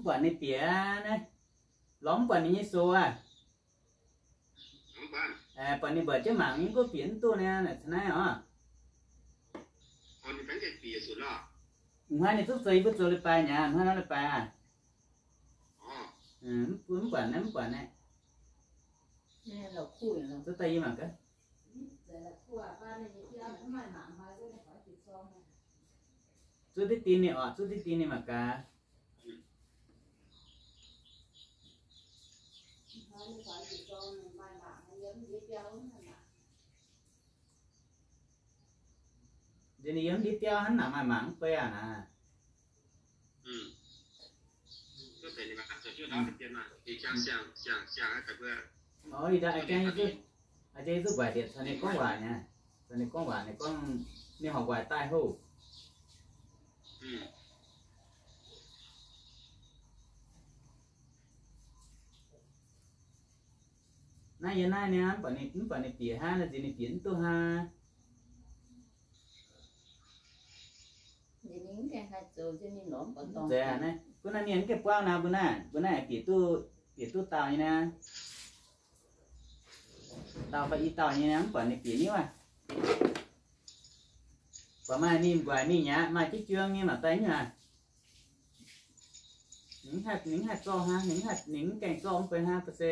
Buatc ninh bieqc naaiv, lorz mv buatc ninh nyei soux aqv. Buatc ninh mbuatc jienv mangc nyei, mv gunv bieqc mv duqv naaiv, naaic caux naaiv oc. Hnoi ninh zungv zoux, yie mbuo zoux leiz-baaix nyei, hnoi naaiv leiz-baaix aqv. Mv buatc naaiv, mv buatc naaiv. Zuov daaih yie mangc gaax. Zuov diqv dien ninh oc, zuov diqv dien ninh mangc gaax. Nziex ninh yiem ndiev biauv hnangv naaic maaih mangc mv bei aqv naaic. Ih jaax, ih jaax yie duqv nquaaic ndiev caux ninh gorngv waac nyei, caux ninh gorngv waac, ninh gorngv ninh horpc nquaaic daaih houh. Naaiv yie naaiv niaa, mv baac ninh, mv baac ninh bieqc hnangv, naaiv nziex ninh bieqc mv duqv hnangv. Nziex naaiv, gunv naaiv mienh mv gaengh buangv naaiv, mbuo naaiv, mbuo naaiv bieqc duqv, bieqc duqv dauh nyei naaiv. Dauh fai i dauh nyei naaiv, mv baac ninh bieqc niuv aqv. Baac maaih ninh nquaaic mingh aqv, maaih jienv juang nyei mangc daaih nyei aqv. Ninh mv haih, ninh mv haih zorqv hnangv, ninh mv haih, ninh mv gaengh zorqv mv bei hnangv, ba'se.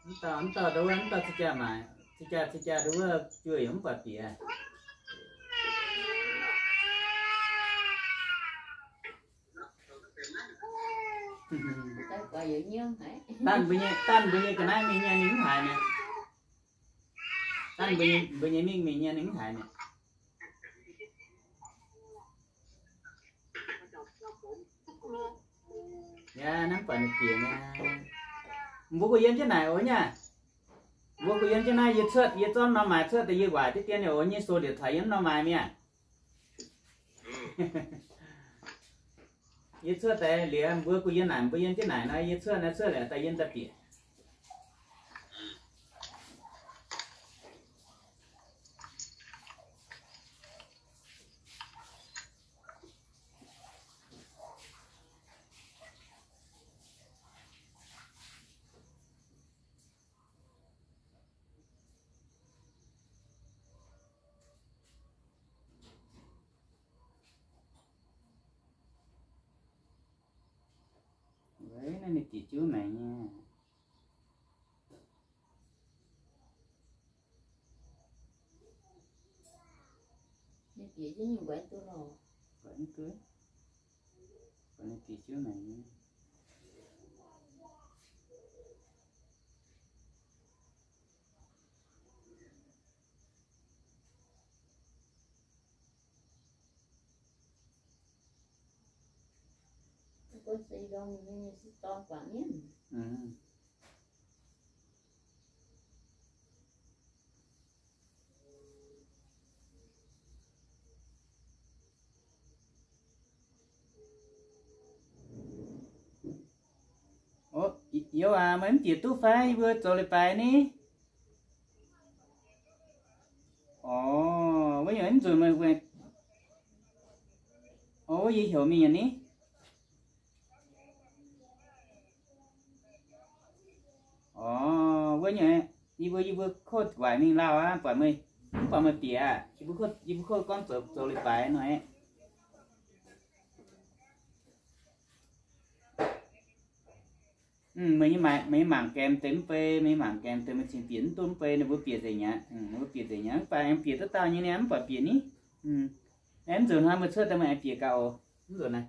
Mv dauh, mv dauh nduov, mv dauh cing jaa maaic, cing jaa, cing jaa nduov, juoh yaac mv buatc bieqc. Danh mbuo nyei, danh mbuo nyei ga'naaiv mingh nyei ninh mv haiz mi'aqv. Danh mbuo nyei, mbuo nyei mingh mingh nyei ninh mv haiz mi'aqv. Yaac naaiv buatc ninh bieqc nyei. Mbuo gu'yiem jienv naaic oc nyei. Mbuo gu'yiem jienv naaiv yie cuotv, yie zorqv norm maaiz cuotv daaih yie waaic diqv dien oc, nyei soux liepc taux yie mv norm maaiz mi'aqv. Yie cuotv daaih liuz mbuo gu'yiem naaic, mbuo yiem jienv naaic nor, yie cuotv naaiv cuotv liuz daaih yiem daaih bieqc. Weic naaiv ninh bieqc juv maengc nyei. Ninh bieqc jienv nyungc nquaix duqv lorqc. Nquaix duqv. Nquaix ninh bieqc juv maengc nyei. Ov, youz aac, meih mv bieqc duqv fai? Yie mbuo zoux leiz-baaix ni. Ov, wuov nyungc mv nzunc meih, ov, wuov yie heuc mingh yaac ni. Ov, wuov nyungc, yie mbuo, yie mbuo kov waaic mingh lauh aqv, buatc meih, mv buatc meih bieqc aqv. Yie mbuo kov, yie mbuo kov gorngv zoux, zoux leiz-baaix nor. Meih nyei, meih nyei mangc gaengh deix mv bei, meih nyei mangc gaengh deix meih cingx bieqc mv duqv mv bei, ninh mbuo bieqc nzengc mi'aqv. Ninh mbuo bieqc nzengc mi'aqv, mv baac aengx bieqc duqv dauh nyei, ninh mv buatc bieqc ni. Aengx nzunc hnoi meih cuotv daaih meih aengx bieqc gaax oc. Mv nzunc naaiv.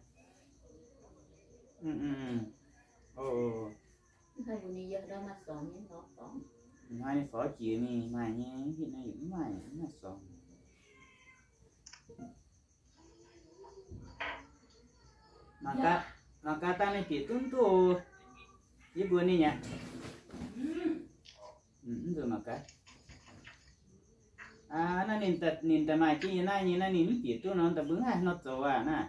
Hnoi ninh forv jiex mingh maaih nyei, hitv naaiv yietc mv maaih, mv maaih sorngx. Mangc gaax, mangc gaax dangh ninh bieqc duqv mv duqv oc. Yie mbuox ninh aqv. Mv nzunc mangc gaax. Naaiv ninh, ninh daaih maaih jienv yie naaiv nyei, naaiv ninh mv bieqc duqv nor, daaih mbuo mv haih nor zoux aqv naaiv.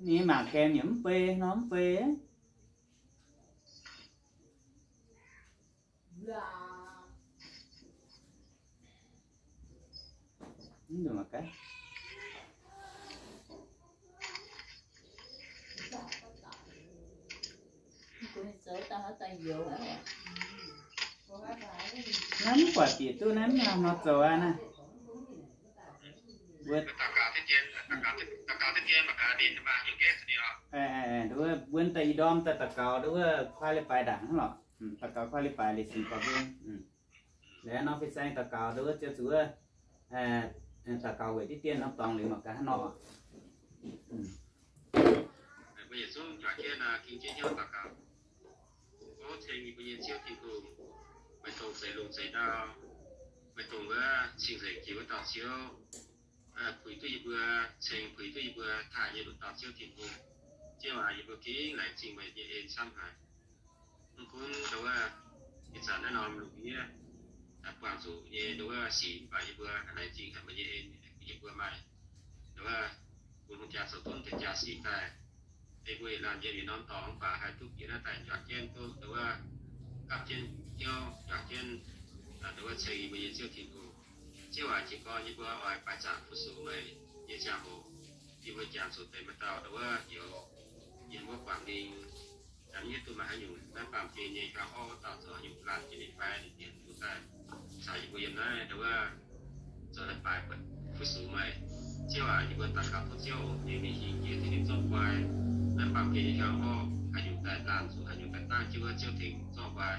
Ninh mangc gaengh yaac mv bei nor mv bei. Mv nzunc mangc gaax. Naaiv mv buatc bieqc duqv naaiv mv nor zoux aqv naaiv. Wuov, wuov daaih i ndorm daaih daux gaux, wuov kuaaiv leiz-baaix ndaangc hnangv lorqc. Daux gaux kuaaiv leiz-baaix liuz singx gorx mbuo. Liuz nor fih saeng daux gaux wuov ziouc zuqc wuov daux gaux weic diqv dien norm dorngx liuz mangc gaax hnangv nor. Mbuo yietc zungv juangc jienv king jienv hnyouv daux gaux. O ceng yie mbuo nyei Ziouv Tin-Hungh, meih dongh zeix lungh zeix ndau, meih dongh wuov cing-nzengc jiex wuov dauh Ziouv, puix duqv yie mbuo, ceng puix duqv yie mbuo taaih nyei nduqc dauh Ziouv Tin-Hungh. Ziouv aac, yie mbuo gengh laengz zingh meih nyei en camv haic. Mv gunv ndau wuov ih zanc naaiv norm lungh ndiev buangh zuqc nyei ndau wuov sic, mv baac yie mbuo laengz zingh haic meih nyei en bun yie mbuo maaih ndau wuov bun hungh jaa zoux duqv deix jaa-sic daaih. Yie mbuo yietc laanh yiem yietc norm dorngx mv baac haih duqv bieqc naaiv daaih juangc jienv duqv ndau wuov gapv jienv hnyouv, juangc jienv ndau wuov ceng yie mbuo nyei Ziouv Tin-Hungh. Ziouv aac, jiez gorn yie mbuo oix baaix zaangc fu-sux meih nyei ziangh hoc, yie mbuo jangx zuqc deix maaih dauh ndau wuov youz yiem wuov guangc lingh, mv hiuv duqv maaih haaix nyungc naaiv baamh gen nyei hiuang orqv wuov dauh zoux haaix nyungc laanh jienv ninh fai ninh bieqc duqv daaih caux yie mbuo yiem naaiv ndau wuov zoux leiz-baaix fu-sux meih. Ziouv aac, yie mbuo daux gaux tov Ziouv oc, ninh mingh hingh jiex Tin-Hungh zorqv guai. Naaiv baamh gen nyei hiuang orqv haaix nyungc daaih laanh zuqc haaix nyungc daaih dangh jienv wuov, Ziouv tengx zorqv guai,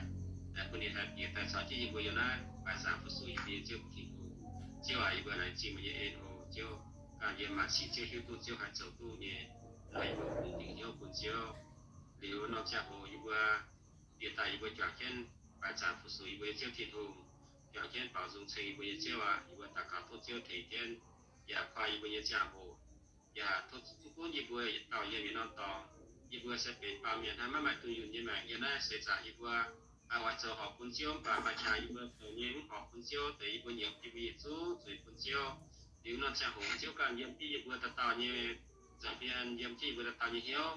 bun ninh haih bieqc daaih caux jienv yie mbuo yiem naaiv baaix zaangc fu-sux yie mbuo nyei Ziouv Tin-Hungh. Ziouv aac, yie mbuo laengz zingh meih nyei en oc. Ziouv, ganh yie maaih sic Ziouv hiuv duqv, Ziouv haih zoux duqv nyei, yie mbuo bungx dingc hnyouv bun Ziouv. Liuz norm ziangh hoc yie mbuo bieqc daaih yie mbuo juangc jienv baaix zaangc fu-sux yie mbuo nyei Ziouv Tin-Hungh, juangc jienv baaux nzung ceng yie mbuo nyei Ziouv aac, yie mbuo daux gaux tov Ziouv tengx jienv yaac koi yie mbuo nyei ziangh hoc. Yaac tov bun yie mbuo yietc dauh yiem yietc norm dorngx, yie mbuo se benx baamh mienh hnangv, maiv maaih dunh yunh nyei maengc. Yiem naaiv seix zaangc yie mbuo oix zoux horpc bun Ziouv, mv baac maaih qangx yie mbuo zoux nyei mv horpc bun Ziouv deix, yie mbuo nyiemc yie mbuo yietc zungv zuiz bun Ziouv. Liuz norm ziangh hoc Ziouv ganh yiem jienv yie mbuo dauh dauh nyei nza'hmien, yiem jienv yie mbuo dauh dauh nyei hnyouv,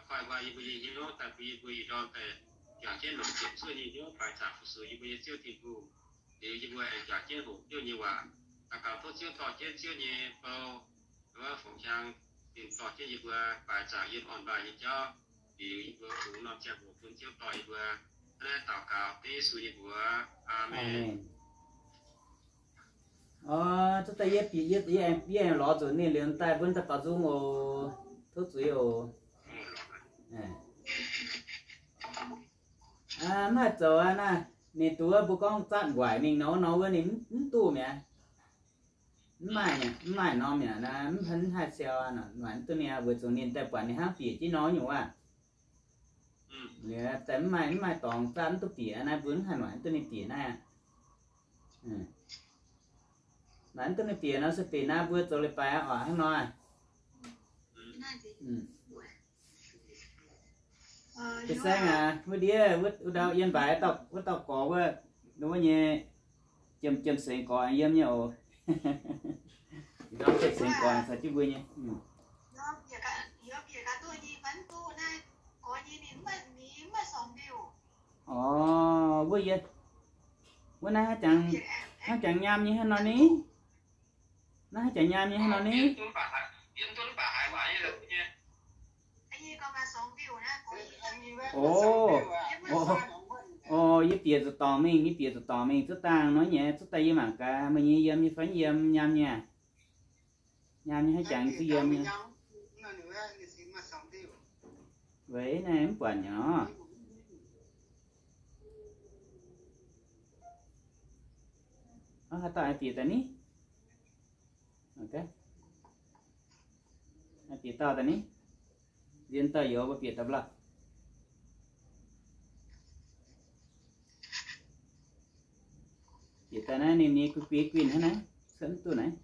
koi nqoi yie mbuo nyei hnyouv daaih bun yie mbuo ih ndorm daaih juangc jienv longc ziepc zuoqv nyei hnyouv baaix zaangc fu-sux yie mbuo nyei Ziouv Tin-Hungh. Liuz yie mbuo aengx juangc jienv hoqc Ziouv nyei waac, daux gaux tov Ziouv dorh jienv Ziouv nyei bou, wuov fongc hnyangx, ninh dorh jienv yie mbuo baaix zaangc yiem orn-laaih nyei jauv. Liuz yie mbuo kungx norm ziangh hoc bun Ziouv dorh yie mbuo. Naaiv daux gaux dengv Yesu nyei mbuox. Aamen. Aamen. Orv, zuov daaih yie bieqc, yie, yie lorz zuqc ninh liuz daaih mbuo daaih baaux nzung oc. Tov zuiz oc. Mv haih zoux aqv naaiv. Ninh duqv mbuo gorngv zatv nquaaic mingh nor, nor wuov ninh mv duqv mi'aqv. Mv maaih, mv maaih norm mi'aqv naaiv, mv haih siou aqv, noic mv duqv ninh, weic zuqc ninh daaih buatc ninh hnangv bieqc jienv nor nyungc aqv. Liuz daaih mv maaih, mv maaih dorngx zatv mv duqv bieqc naaiv, mbuo mv haih noic mv duqv ninh bieqc naaiv aqv. Noic mv duqv ninh bieqc nor se benx naaiv mbuo zoux leiz-baaix oc, hnangv nor. Fin-saeng aac, wuov ndiev wuov ndau yiem mbaaix wuov dauh gorx wuov, wuov nyei jiem, jiem sengx gorx yiem nyei oc. Jiem sengx gorx caux jienv mbuo nyei. Orv, wuov yie, wuov naaiv hnangv jangx, hnangv jangx nyaam nyei hnangv nor ni. Naaiv hnangv jangx nyaam nyei hnangv nor ni. Orv, orv, yie bieqc zuqc dorngc mingh, yie bieqc zuqc dorngc mingh, zuov dangh nor nyei, zuov daaih yie mangc gaax meih nyei yiem nyei fai mv yiem, nyaam nyei aac. Nyaam nyei hnangv jangx zuqc yiem nyei. Weic naaiv mv buatc nyei orv. Ov, haaix dauh bieqc daaih ni? Bieqc dauh daaih ni? Nzien dauh youz mbuo bieqc daaih lorqc. Bieqc daaih naaiv ninh nyei guin guin hnangv naaiv, cuotv mv duqv naaiv.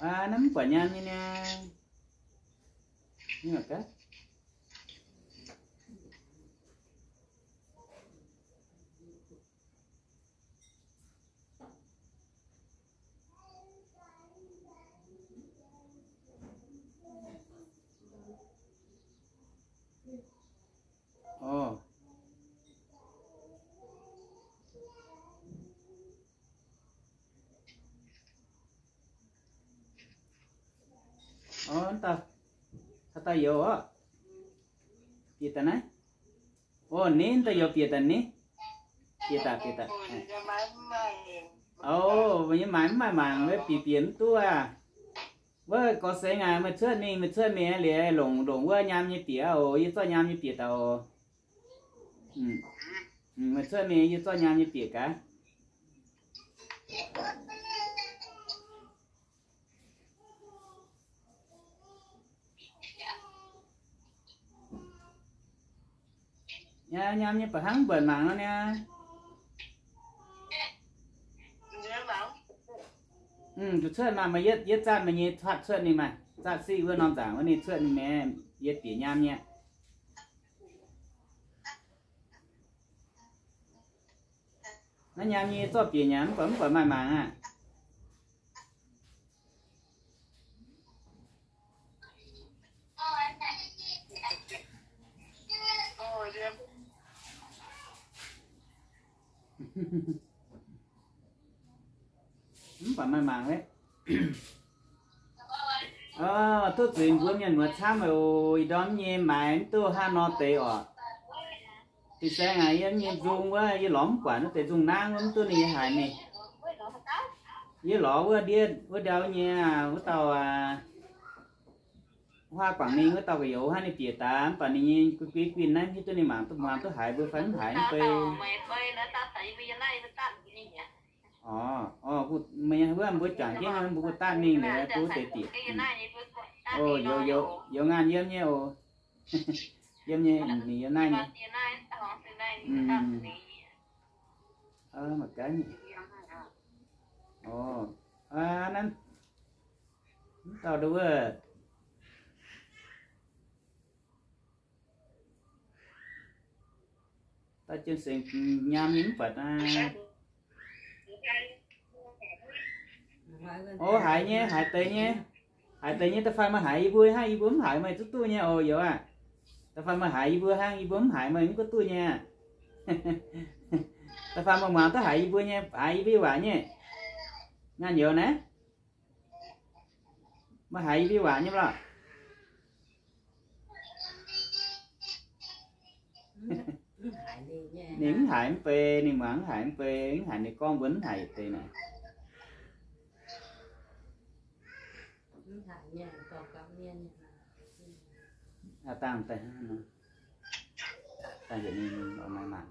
Aa, naaiv mv buatc nyaam nyei niaa. Ni mangc gaax. Orv, Haaix dauh youz oc? Bieqc daaih naaiv. O, ninh daaih youz bieqc daaih ni. Bieqc daaih, bieqc daaih. O, meih nyei maaiz mv maaih mangc, meih bieqc bieqc mv duqv aqv. Wuov gorx sengx aac, meih cuotv mingh, meih cuotv mingh liuz longc, longc wuov nyaam nyei bieqc oc. Yie zorqv nyaam nyei bieqc daaih oc. Meih cuotv mingh, yie zorqv nyaam nyei bieqc gaax. Nyaam nyei baac hnangv mv buatc mangc nor niaa. Zuqc cuotv maah, meih yietv, yietv zaatv meih nyei, cuotv, cuotv ninh maah, zaatv siqv wuov norm nzaangc wuov ninh cuotv ninh maah, yie bieqc nyaam nyei. Naaiv nyaam nyei zorqv bieqc nyanc mv buatc, mv buatc maaih mangc aqv. Mv baac maaih mangc wuov. Duqv zuiz mbuo mienh muoz camv oc. Ih ndorm nyei maaiz mv duqv hnangv nor deix oc. Fin-saeng aac, yie nyei nzung wuov, yie lorz mv buatc wuov deix nzung nangv wuov, mv duqv ninh yie haiz mingh. Yie lorz wuov ndiev wuov ndau nyei wuov dauh Huaa Guangc Ninh wuov dauh gu'youz hnangv, ninh bieqc daaih mv baac ninh nyei guin guin naaiv hiuv duqv ninh mangc duqv, muangx duqv haiz mbuo fai mv haiz mv bei. Orv, orv, meih wuov mbuo juangc jienv mbuo guv daatv mingh liuz bun wuov deix bieqc. O, youz, youz ngaanh yiem nyei oc. Yiem nyei, ninh yiem naaiv nyei. Mv gaax nyei. Orv, naaiv mv dauh nduov wuov. Dauh jienv sengx nyaam nyei mv buatc aqv. O, haiz nyei, haiz deix nyei. Haiz deix nyei, da'faanh meih haiz yie mbuo hnangv, yie mbuo mv haiz meih zuqc duqv nyei oc, youz aah. Da'faanh meih haiz yie mbuo hnangv, yie mbuo mv haiz meih mv gunv duqv nyei aqv. Da'faanh meih muangx duqv haiz yie mbuo nyei, haiz yie mbuo waac nyei. Ngaanh youz naaiv. Meih haiz yie mbuo waac nyei mv lorqc? Ninh mv haiz mv bei, ninh muangx mv haiz mv bei, mv haiz ninh gorngv mbuo mv haiz yietc deix naaic. Aa, dangh daaih hnangv nor. Dangh heuc ninh oix maaih mangc.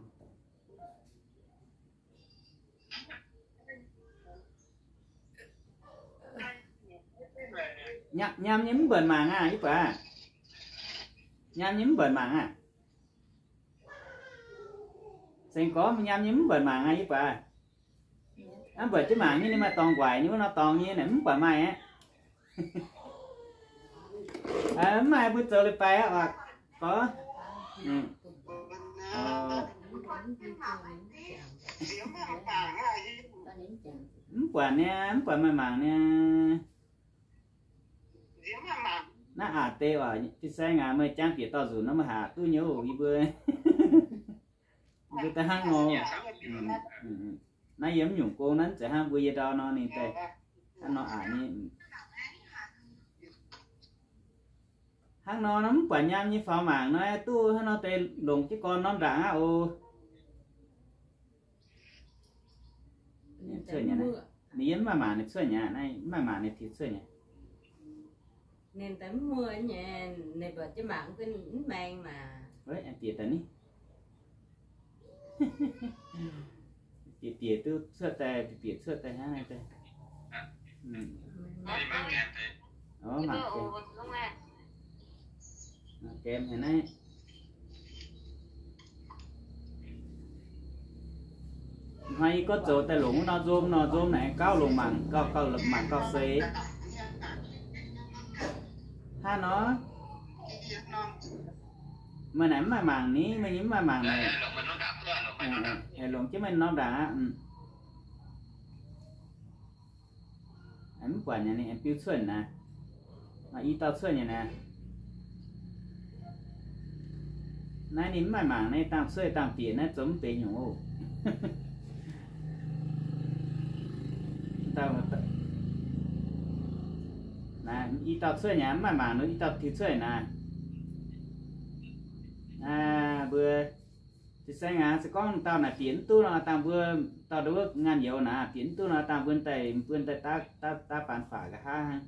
Nyaam, nyaam nyei mv buatc mangc aqv, yie buatc. Nyaam nyei mv buatc mangc aqv. Sengx gorngv nyaam nyei mv buatc mangc aqv, yie buatc. Hnangv buatc jienv mangc nyei, ninh maaih dorngx nquaic nyei wuov nor dorngx nyei naaic, mv buatc maaih aqv. Mv maaih, mbuo zoux leiz-baaix aqv, gorx. Mv buatc niaa, mv buatc maaih mangc niaa. Naaiv aqc deix oc, fin-saeng aac, meih jangx bieqc dorh nzunc nor meih haac duqv nyei oc, yie mbuo. Mbuo daaih hnangv nor. Naaiv yie mv nyungc gong naaiv mv zeiz hnangv mbuo yie ndau nor ninh daaih hnangv nor aqc nyei. Hnangv nor nor mv buatc nyaam nyei faaux mangc nor, duqv hnangv nor deix longc jienv gorn norm ndaangc aqv oc. Ninh yiem mv maaih mangc ninh cuotv nyei, naaiv mv maaih mangc ninh tiux cuotv nyei. Ninh daaih mv muoz nyei, ninh mbuo jienv mangc mv maeng maah. Bieqc daaih ni. Bieqc, bieqc duqv cuotv daaih, bieqc, bieqc cuotv daaih hnangv naaiv daaih. Mangc gaem, mangc gaem haic naaiv. Hnoi yie gorngv zoux daaih longc wuov nor nzom nor nzom naaic gauh longc mangc, gauh, gauh mangc gauh seix. Hnangv nor, meih naaic mv maaih mangc ni, meih nyei mv maaih mangc naaic. Longc jienv meih norm ndaangc aqv. Mv buatc nyei, ninh aengx biu cuotv naaiv. Maaih i dauh cuotv nyei naaiv. Naaiv ninh mv maaih mangc, naaiv dangh cuotv dangh bieqc naaiv zoux mv benx nyungc oc. Dauh naaiv I dauh cuotv nyei, mv maaih mangc nor i dauh tiux cuotv naaic. Mbuo se saeng aac, se gorngv dauh naaic bieqc mv duqv nor, dangh mbuo dauh nduov ngaanh youz naaic bieqc mv duqv nor, dangh mbuo daaih, mbuo daaih daav, daav, daav baan faaux nqa'haav hnangv.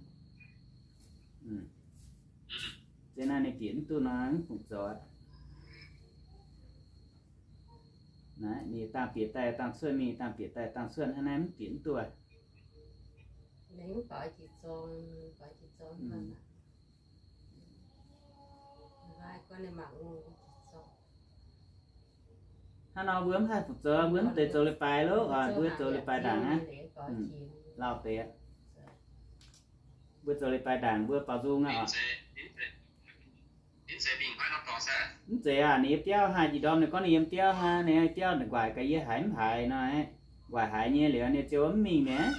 Zinh naaiv ninh bieqc mv duqv nor, mv fungc zoux aqv. Naaiv ninh dangh bieqc daaih dangh cuotv mingh, dangh bieqc daaih dangh cuotv hnangv naaiv, mv bieqc mv duqv aqv. Hnangv nor mbuo mv haih fungc zoux, mbuo mv deix zoux leiz-baaix loh, mbuo zoux leiz-baaix ndaangc aqv. Lauh deix aqv. Mbuo zoux leiz-baaix ndaangc mbuo baaux nzung aqv oc. Mv zeiz aac, ninh yiem biauv hnangv, ih ndorm ninh gorngv ninh yiem biauv hnangv, ninh biauv nquaaic gaax yie haiz mv haiz nor, nquaaic haiz nyei liuz ninh ziouc mv mingh mi'aqv.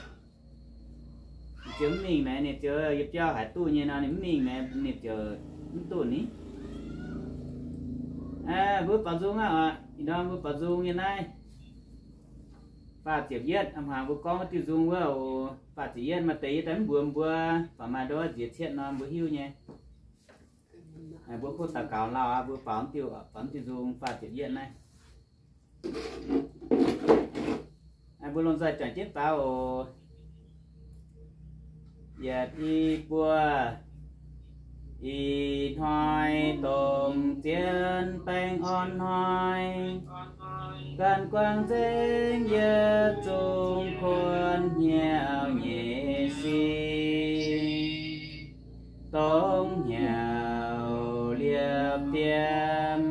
Ninh ziouc mv mingh mi'aqv, ninh ziouc yiem biauv haiz duqv nyei nor, ninh mv mingh mi'aqv, ninh ziouc mv duqv ni. Mbuo baaux nzung aqv oc, ih ndorm mbuo baaux nzung nyei naaiv. Faah ziepc yietv, a'hmuangx mbuo gorngv wuov diuh nzung wuov oc. Faah ziepc yietv maaih deix yie daaih mv mbuox mbuo, baac maaih ndau nziex cietv nor mbuo hiuv nyei. Mbuo kuv daux gaux lauh aqv, mbuo baaux diuh, baaux diuh nzung faah ziepc yietv naaiv. Mbuo lomh nzoih juangc jienv faaux oc. Yietc i buo, ih hnoi dongh zien baengh orn hnoi, ganh guangc nzengc yietc zungv kuonx hnyouv nyei sic. Dongh hnyouv liepc fiem,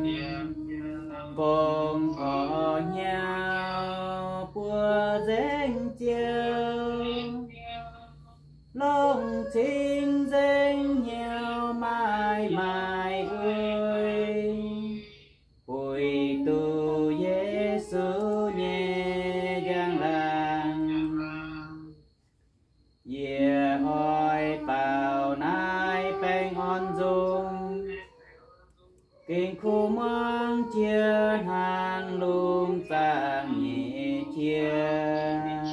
bungx orv hnyouv buo nzengc ziouc, longc cing nzengc hnyouv maaih maaih uix, buix duqv Yesu nyei njang-laangc. Yie oix baaux naaiv baengh orn nzung, gengh kuv muangx jiex hnangv lungh zaangc nyei qiex.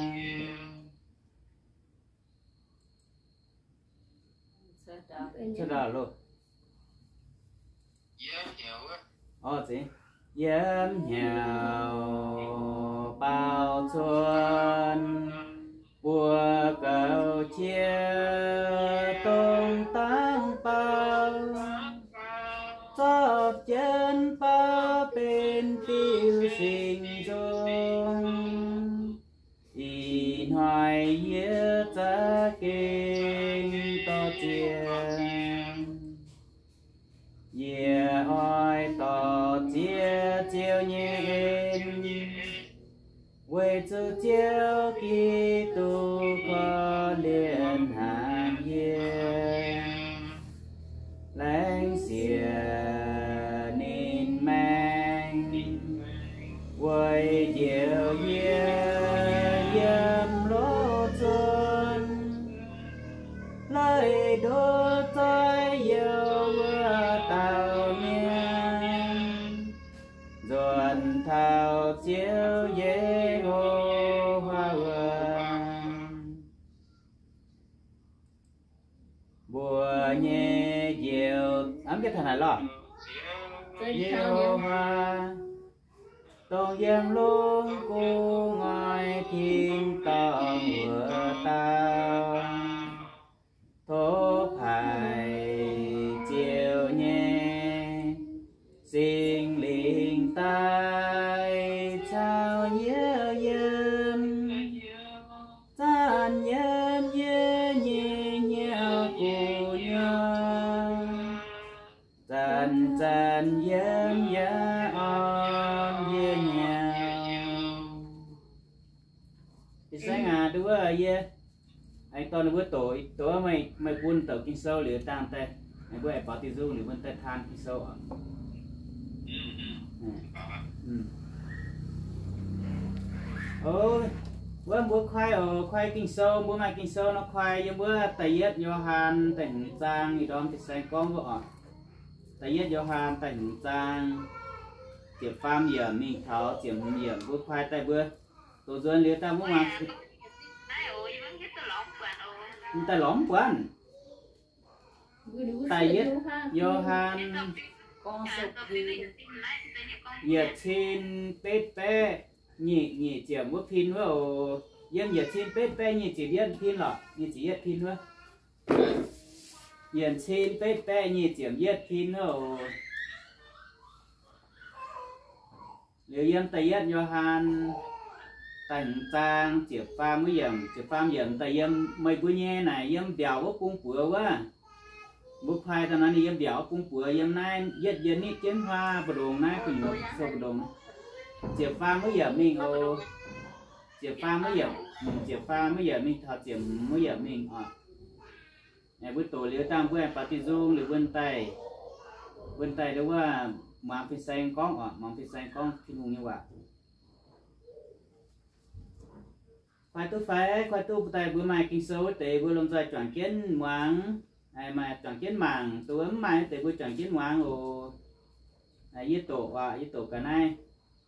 Yiem hnyouv baaux cuotv buo goux qiex dongh dangv baaux, zorpc jienv baaux benx diuh singx nzung. Ih hnoi yie za'gengh dorh ziex, yie oix dorh ziex Ziouv nyei en, weic zuqc Ziouv Giduc korv-lienh hnaangx yie, laengz ziex ninh maengc, weic njoux yie yiem loz-zuonx, leih nduov zoih youh wuov dauh mienh, nzuonx taux Ziouv Ye^ho^waa wuov. Mbuo nyei Njoux, aa, mv gaengh taux naaic lorh. Ye^ho^waa, dongh yiem lungh gu'nguaaic tin-dorngh wuov dauh, tov haiz Ziouv nyei Singx Lingh daaih caux yie yiem, zanc yiem yie nyei hnyouv gu'nyuoz, zanc-zanc yiem yaac orn yie hnyouv. Ih saengv aac, nduov yie aengx dorh ninh mbuo doqc, doqc meih, meih bun doqc Ging-Sou liuz dangh daaih, meih mbuo aengx baaux diuh nzung liuz mbuo daaih taan Ging-Sou oc. O, wuov mbuo kuaai oc, kuaai Ging-Sou, mbuo maaih Ging-Sou nor kuaai yiem wuov da'yietv Yo^han da'hmz zaang, ih ndorm deix saeng gorngv wuov oc. Da'yietv Yo^han da'hmz zaang, ziepc faam yiemc mingh taux ziepc hmz yiemc, mbuo kuaai daaih mbuo doqc nzuonx liuz daaih mbuo mangc. Mv daaih lorz mv buatc. Da'yietv Yo^han, yietc cin betv baeqv nyic, nyic ziepc wuov pin wuov oc. Yiem yietc cin betv baeqv nyic ziepc yietv pin lorqc, nyic ziepc yietv pin wuov. Yietc cin betv baeqv nyic ziepc yietv pin wuov oc. Liuz yiem da'yietv Yo^han da'hmz zaang ziepc faam wuov yiemc, ziepc faam yiemc daaih yiem meih mbuo nyei naaic yiem mbiaauc wuov bung buoz wuov. Mbuo kuaai daaih nor ninh yiem mbiaauc wuov bung buoz yiem naaiv yietv yie nitv jienv huaav mbu'ndongx naaiv gu'nyuoz sou mbu'ndongx. Ziepc faam wuov yiemc mingh oc. Ziepc faam wuov yiemc, ziepc faam wuov yiemc mingh taux ziepc hmz wuov yiemc mingh oc. Mbuo doqc liuz dangh mbuo aengx baaux diuh nzung liuz mbuo daaih, mbuo daaih wuov muangx fin-saeng gorngv oc, muangx fin-saeng gorngv Tin-Hungh nyei waac. Kuaai duqv fai? Kuaai duqv daaih mbuo maaih Ging-Sou wuov deix mbuo lomh nzoih juangc jienv muangx, maaih juangc jienv mangc. Dongh wuov mv maaih wuov deix mbuo juangc jienv muangx oc. Yie doqc oc, yie doqc ga'naaiv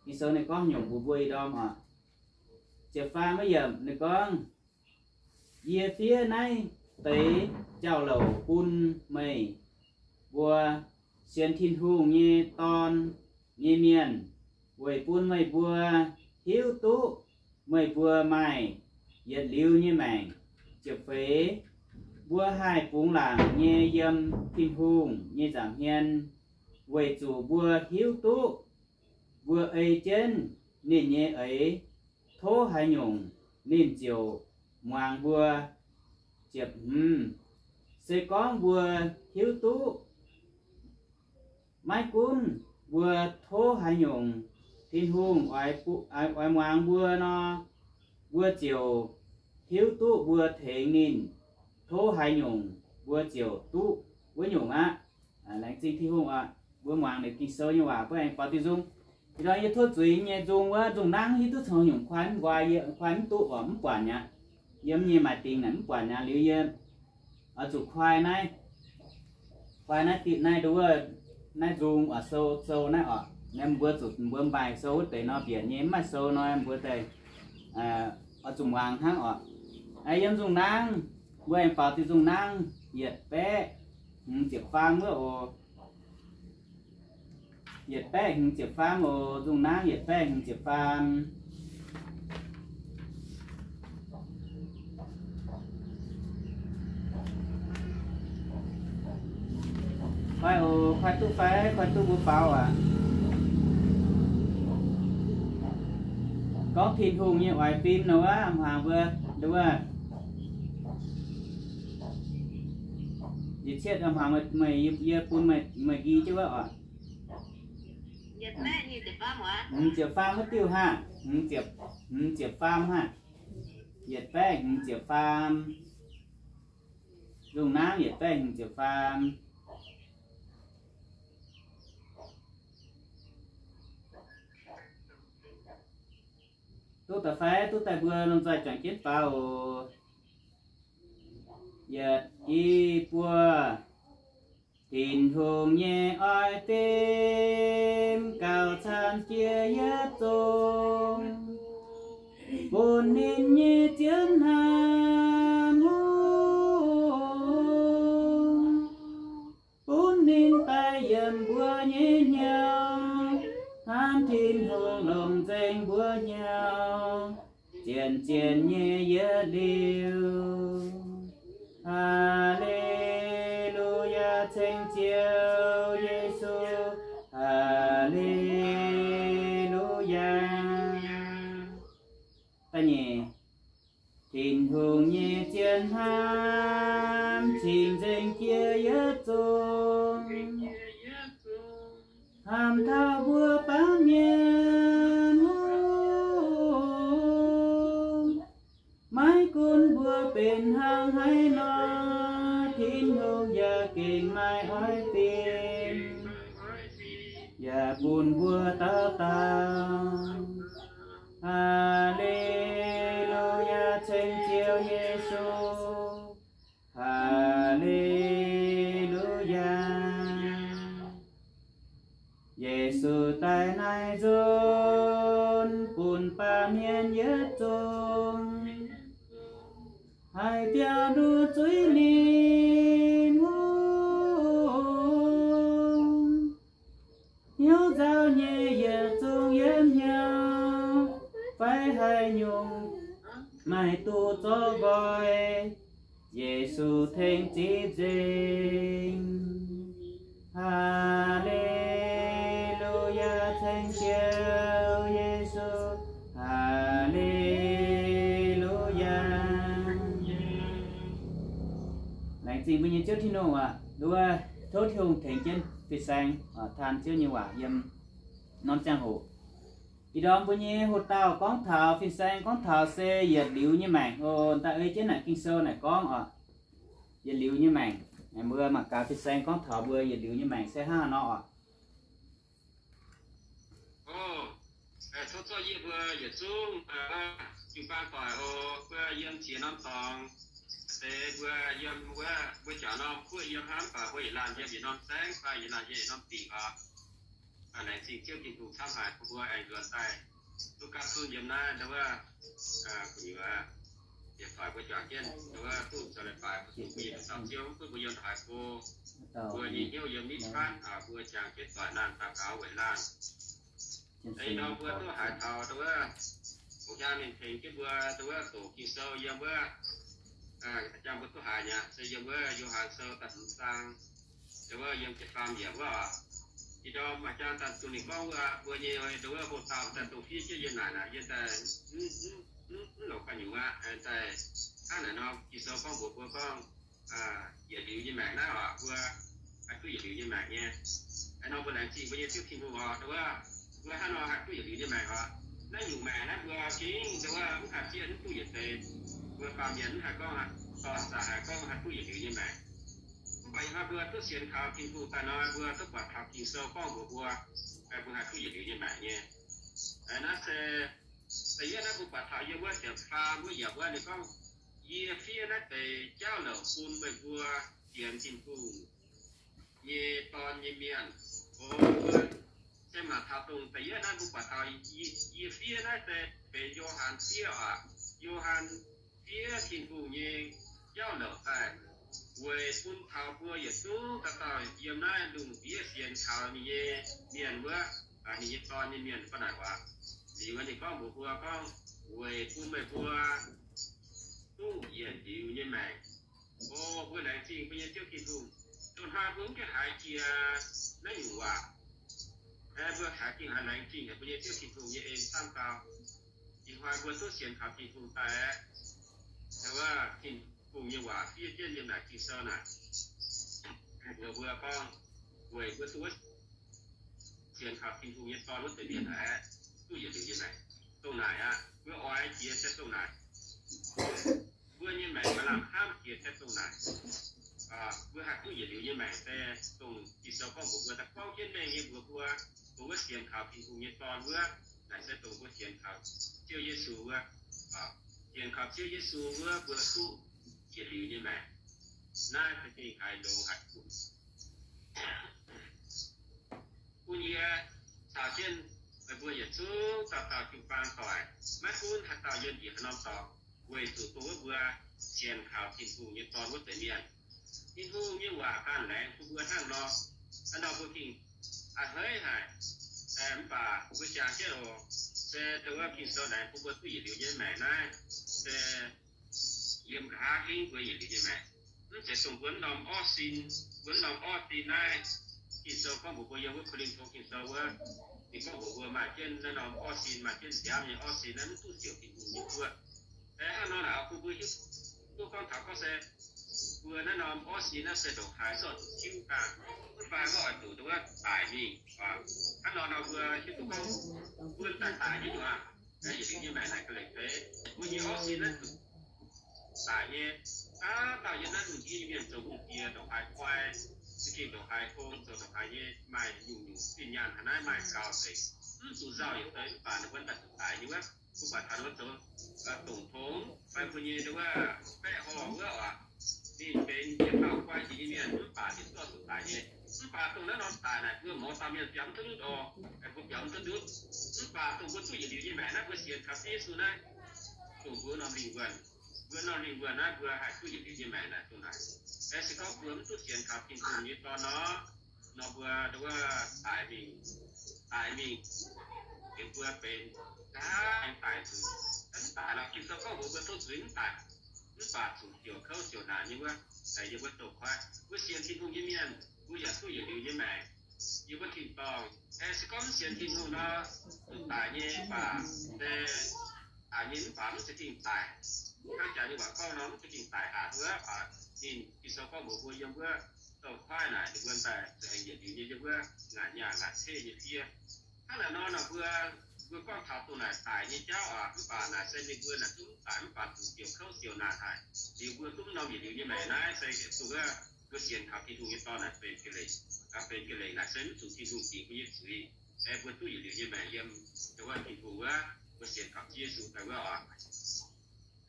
Ging-Sou ninh gorngv nyungc mbuox mbuo ih ndorm oc. Ziepc faam wuov yiemc ninh gorngv, Yie fiev naaiv deix jauv-louc bun meih mbuo sienx Tin-Hungh nyei Dorn nyei mienh, weic bun meih mbuo hiuv duqv meih mbuo maaih yietc liuz nyei maengc. Ziepc feix, mbuo haih bungx laangc nyei yiem Tin-Hungh nyei nza'hmien, weic zuqc mbuo hiuv duqv mbuo ei jienv ninh nyei eix tov haaix nyungc, ninh ziouc muangx mbuo. Ziepc hmz, se gorngv mbuo hiuv duqv maiv gunv mbuo tov haaix nyungc, Tin-Hungh oix, oix muangx mbuo nor, mbuo ziouc hiuv duqv mbuo tengx ninh tov haaix nyungc, mbuo ziouc duqv wuov nyungc aqv. Laengz zingh Tin-Hungh oc. Mbuo muangx liuz Ging-Sou nyei waac mbuo aengx baaux diuh nzung. Ih ndorm yie tov zuiz nyei nzung wuov nzung nangv hiuv duqv cong nyungc kuaai mv nqoi, yie kuaai mv duqv oc, mv buatc mi'aqv. Yiem nyei maaih dingc naaic mv buatc mi'aqv. Liuz yie oix zuqc kuaai naaiv, kuaai naaiv diqv naaiv nduov, naaiv nzung oc, sou, sou naaiv oc. Naaiv mbuo zuqc mbuo maaih sou wuov deix nor, mbienc nyei mv maaih sou nor mbuo daaih oix zuqc muangx hnangv oc. Yiem nzung nangv, mbuo aengx baaux diuh nzung nangv yietc baeqv hmz ziepc faam wuov oc. Yietc baeqv hmz ziepc faam oc. Nzung nangv yietc baeqv hmz ziepc faam. Fai oc, kuaai duqv fai? Kuaai duqv mbuo faaux aqv. Gorngv Tin-Hungh nyei oix fim nor wuov, hmuangx mbuo, wuov, yie cietv hmuangx meih, yie bun meih nqi jienv wuov oc. Hmz ziepc faam wuov diuh haic, hmz ziepc faam haic. Yietc baeqv hmz ziepc faam. Nzung nangv yietc baeqv hmz ziepc faam. Duqv daaih fai? Duqv daaih mbuo lomh nzoih juangc jienv faaux oc. Yietc, i, buo. Tin-Hungh nyei oix fim gauh camv jiex yietc zungv, bun ninh nyei zien hnamv hungh, bun ninh daaih yiem mbuo nyei hnyouv, hnamv Tin-Hungh longc nzengc mbuo hnyouv, zien-zien nyei yietc liuz. Haa^le^lu^yaa, ceng Ziouv Yesu. Haa^le^lu^yaa. Da'nyeic, Tin-Hungh nyei zien hnamv cingx nzengc jiex yietc zungv, hnamv taux mbuo baamh mienh hungh. Maiv gunv mbuo benx hnangv haaix nor, Tin-Hungh yaac gengh maaih oix fim, yaac bun mbuo dauh dauh. Haa^le^lu^yaa, ceng Ziouv Yesu. Haa^le^lu^yaa. Yesu daaih naaiv nzunc bun baamh mienh yietc zungv haih biaux nduqc zuiz ninh hungh. Yesu tengx zipv nzengc. Haa^le^lu^yaa, ceng Ziouv Yesu. Haa^le^lu^yaa. Laengz zingh mbuo nyei Ziouv Tin-Hungh aac, nduov tov Tin-Hungh tengx jienv fin-saeng taan Ziouv nyei waac yiem norm ziangh hoc. Ih ndorm mbuo nyei hoc dauh gorngv taux fin-saeng, gorngv taux se yietc liuz nyei maengc oc. Daaih ei jienv naaic Ging-Sou naaic gorngv oc, yietc liuz nyei maengc. Mbuo mangc gaax fin-saeng gorngv taux mbuo yietc liuz nyei maengc se hnangv haaix nor oc. Tov zorqv yie mbuo yietc zungv jiu-baang doic oc, mbuo yiem ziex norm dorngx, deix mbuo yiem wuov mbuo jaax norm guoqv yiem hnangv, mv baac mbuo yietc laanh yiem yietc norm saengv fai yietc laanh yiem yietc norm dingc oc. Laengz zingh Ziouv Tin-Hungh camv haic bun mbuo aengx nzuonx daaih duqv gapv zunv yiem naaiv ndau wuov gu'nyuoz yietc doic mbuo juangc jienv ndau wuov duqv zoux leiz-baaix bun mbuo nyei Ziouv, bun mbuo yiem ndongc haaix go, mbuo nyei hnyouv yiem nitv fatv, mbuo jangx jienv doic laanh daux gaux weic laanh. Ih ndorm mbuo duqv haiz taux ndau wuov, hungh jaa mingh tengx jienv mbuo ndau wuov doqc Ging-Sou yiem wuov, jang mbuo duqv haiz nyei se yiem wuov Yo^han Sou da'hmz zaang, ndau wuov yiem ziepc faam yiemc wuov oc. Ih ndorm maaih jang daaih zuqc ninh gorngv wuov, mbuo nyei ndau wuov hoc dauh daaih dongh fiev jienv yiem naaic naaic, yiem daaih mv longc ganh nyungc aqv. Daaih hnangv naaic nor, Ging-Sou gorngv mbuox mbuo gorngv, yietc liuz nyei maengc naaiv oc, mbuo haih duqv yietc liuz nyei maengc nyei. Aa nor mbuo laengz zingh mbuo nyei Ziouv Tin-Hungh oc, ndau wuov mbuo hnangv nor haih duqv yietc liuz nyei maengc oc. Naaiv nyungc maengc naaiv mbuo gengh ndau wuov mv haih zieqv mv duqv yietc deix. Mbuo baamh mienh mv haih gorngv, dorn zaah haic gorngv haih duqv yietc liuz nyei maengc. Mv baac ih hnoi mbuo duqv sienx kaux Tin-Hungh daaih nor, mbuo duqv buatc taux Ging-Sou gorngv mbuox mbuo, mbuo haih duqv yietc liuz nyei maengc nyei. Naaiv se da'yietv naaiv mbuo buatc taux yiem wuov ziepc faam wuov yiemc wuov ninh gorngv, Yie fiev naaiv deix jauv louc bun meih mbuo sienx Tin-Hungh nyei Dorn nyei mienh. O, se maaih taux dongh da'yietv naaiv mbuo buatc taux yie fiev naaiv se benx Yo^han fiev oc. Yo^han fiev Tin-Hungh nyei jauv louc daaih weic bun taux mbuo yietc zungv dauh dauh yiem naaiv lungh ndiev sienx kaux ninh nyei mienh wuov, ninh nyei Dorn nyei mienh fai naaic waac. Liuz ninh gorngv mbuox mbuo gorngv, weic bun meih mbuo duqv yietc liuz nyei maengc. O, mbuo laengz zingh mbuo nyei Ziouv Tin-Hungh. Dongh hnoi mbuo mv gaengh haiz jiex naaiv nyungc waac, mbuo haiz gengh haiz laengz zingh haic mbuo nyei Ziouv Tin-Hungh nyei en camv gau. Ih hnoi mbuo duqv sienx kaux Tin-Hungh daaih aeqv, wuov Tin-Hungh nyei waac fiev jienv yiem naaic Ging-Sou naaic, mbuox mbuo gorngv, weic mbuo duqv wuov sienx kaux Tin-Hungh nyei Dorn wuov deix mienh aeqv, duqv yietc liuz nyei maengc. Dongh naaic aqv, mbuo oix jiex se dongh naaic. Mbuo nyei maengc maaih lamh hnamv jiex se dongh naaic. Mbuo haih duqv yietc liuz nyei maengc se dongh Ging-Sou gorngv mbuox mbuo, daaih gorngv jienv mengh nyei mbuox mbuo, dongh wuov sienx kaux Tin-Hungh nyei Dorn wuov, naaic se dongh mbuo sienx kaux Ziouv Yesu wuov. Sienx kaux Ziouv Yesu wuov mbuo duqv yietc liuz nyei maengc. Naaiv se gengh haiz longx haic. Bun yie caux jienv meih mbuo yietc zungv dauh dauh jiu-baang doic, maiv gunv haaix dauh yiem njiec haaix norm dorngx, weic zuqc dongh wuov mbuo sienx kaux Tin-Hungh nyei Dorn wuov deix mienh. Tin-Hungh nyei waac ganh laengz bun mbuo hnangv nor, hnangv nor mbuo gengh a'hneiv haic. Mv baac mbuo jangx jienv oc, se dongh wuov Ging-Sou laengz bun mbuo duqv yietc liuz nyei maengc naaiv, se yiem nqa'haav hingv mbuo yietc liuz nyei maengc. Mv zeiz dongh mbuo norm orv sin, mbuo norm orv sin naaiv, Ging-Sou gorngv mbuox mbuo yiem wuov Ko^lin^to Ging-Sou wuov, ninh gorngv mbuox mbuo maaih jienv naaiv norm orv sin, maaih jienv nziaamv nyei orv sin naaiv mv duqv ziouc Tin-Hungh nyei guoqv. Hnangv nor naaic, bun mbuo hiuv duqv gorngv taux gorngv se mbuo naaiv norm orv sin naaiv se ndongc haaix zorqv zuqc tiuv daaih, mv fai mbuo oix zuqc dongh wuov daic mingh. Hnangv nor nor mbuo hiuv duqv gorngv mbuo daaih daic nyei nyuoz, yietc liuz nyei maengc naaic ga'lengc feix, mbuo nyei orv sin naaiv zuqc daic nyei. Dauh dauh yiem naaiv lungh ndiev nyei mienh zoux lungh ndiev ndongc haaix guai, za'gengh ndongc haaix hlo, zoux ndongc haaix nyei maaih nyungc-nyungc zinh nyaanh haaix naaiv maaih gaux nzengc, mv zuqc nzauh yietc deix mv baac ninh mbuo daaih zuqc daic nyei wuov. Mbuo buatc taux ninh mbuo zoux dongc tongx fai mbuo nyei wuov baeqv horngh wuov oc, ninh benx yietc dauh guai njiec nyei mienh mv baac ninh zorqv zuqc daic nyei. Mv baac dongh naaiv norm daic naaic mbuo mouz dauh mienh biaux mv duqv ndutv oc, mbuo biaux mv duqv ndutv. Mv baac dongh mbuo duqv yietc liuz nyei maengc naaiv, mbuo sienx kaux Ziouv Yesu naaiv, dongh mbuo norm lingh wuonh, mbuo norm lingh wuonh naaiv mbuo haih duqv yietc liuz nyei maengc naaic dongh naaic. Se gorngv mbuo mv duqv sienx kaux Tin-Hungh nyei Dorn nor, nor mbuo wuov daic mingh, daic mingh, benx mbuo benx nqa'haav aengx daic zuqc. Mv daic lorqc, Ging-Sou gorngv mbuox mbuo tov zuiz mv daic. mv baac zuqc ziouc kouv ziouc naanc nyei wuov, yiem wuov douz-koiv. Mbuo sienx Tin-Hungh nyei mienh, mbuo yaac duqv yietc liuz nyei maengc. Yiem wuov tin-dorngh, aeqv, se gorngv mv sienx Tin-Hungh nor, zuqc daic nyei mv baac, daic nyei mv baac mv zeiz dingh daic. Hnangv jaax nyei waac gorngv nor, mv zeiz dingh daic aqv. Wuov baac ninh Ging-Sou gorngv mbuox mbuo yiem wuov douz-koiv naaic, ninh mbuo daaih zuqc aengx yietc liuz nyei yiem wuov ngaanc nyaah ngaanc ceqv nyei fiev. Hnangv naaic nor, nor mbuo, mbuo gorngv taux dongh naaic daic nyei jauv aqv, mv baac naaic se ninh mbuo naaic zungv mv daic, mv baac zuqc ziouc kouv ziouc naanc haic. Liuz mbuo duqv norm yietc liuz nyei maengc naaiv se yietc zungv wuov mbuo sienx kaux Tin-Hungh nyei Dorn naaic benx ga'lengc. Benx ga'lengc naaic se mv zuqc Tin-Hungh dingc mbuo nyei zuiz, aeqv, mbuo duqv yietc liuz nyei maengc yiem wuov Tin-Hungh wuov, mbuo sienx kaux Ziouv Yesu daaih wuov oc.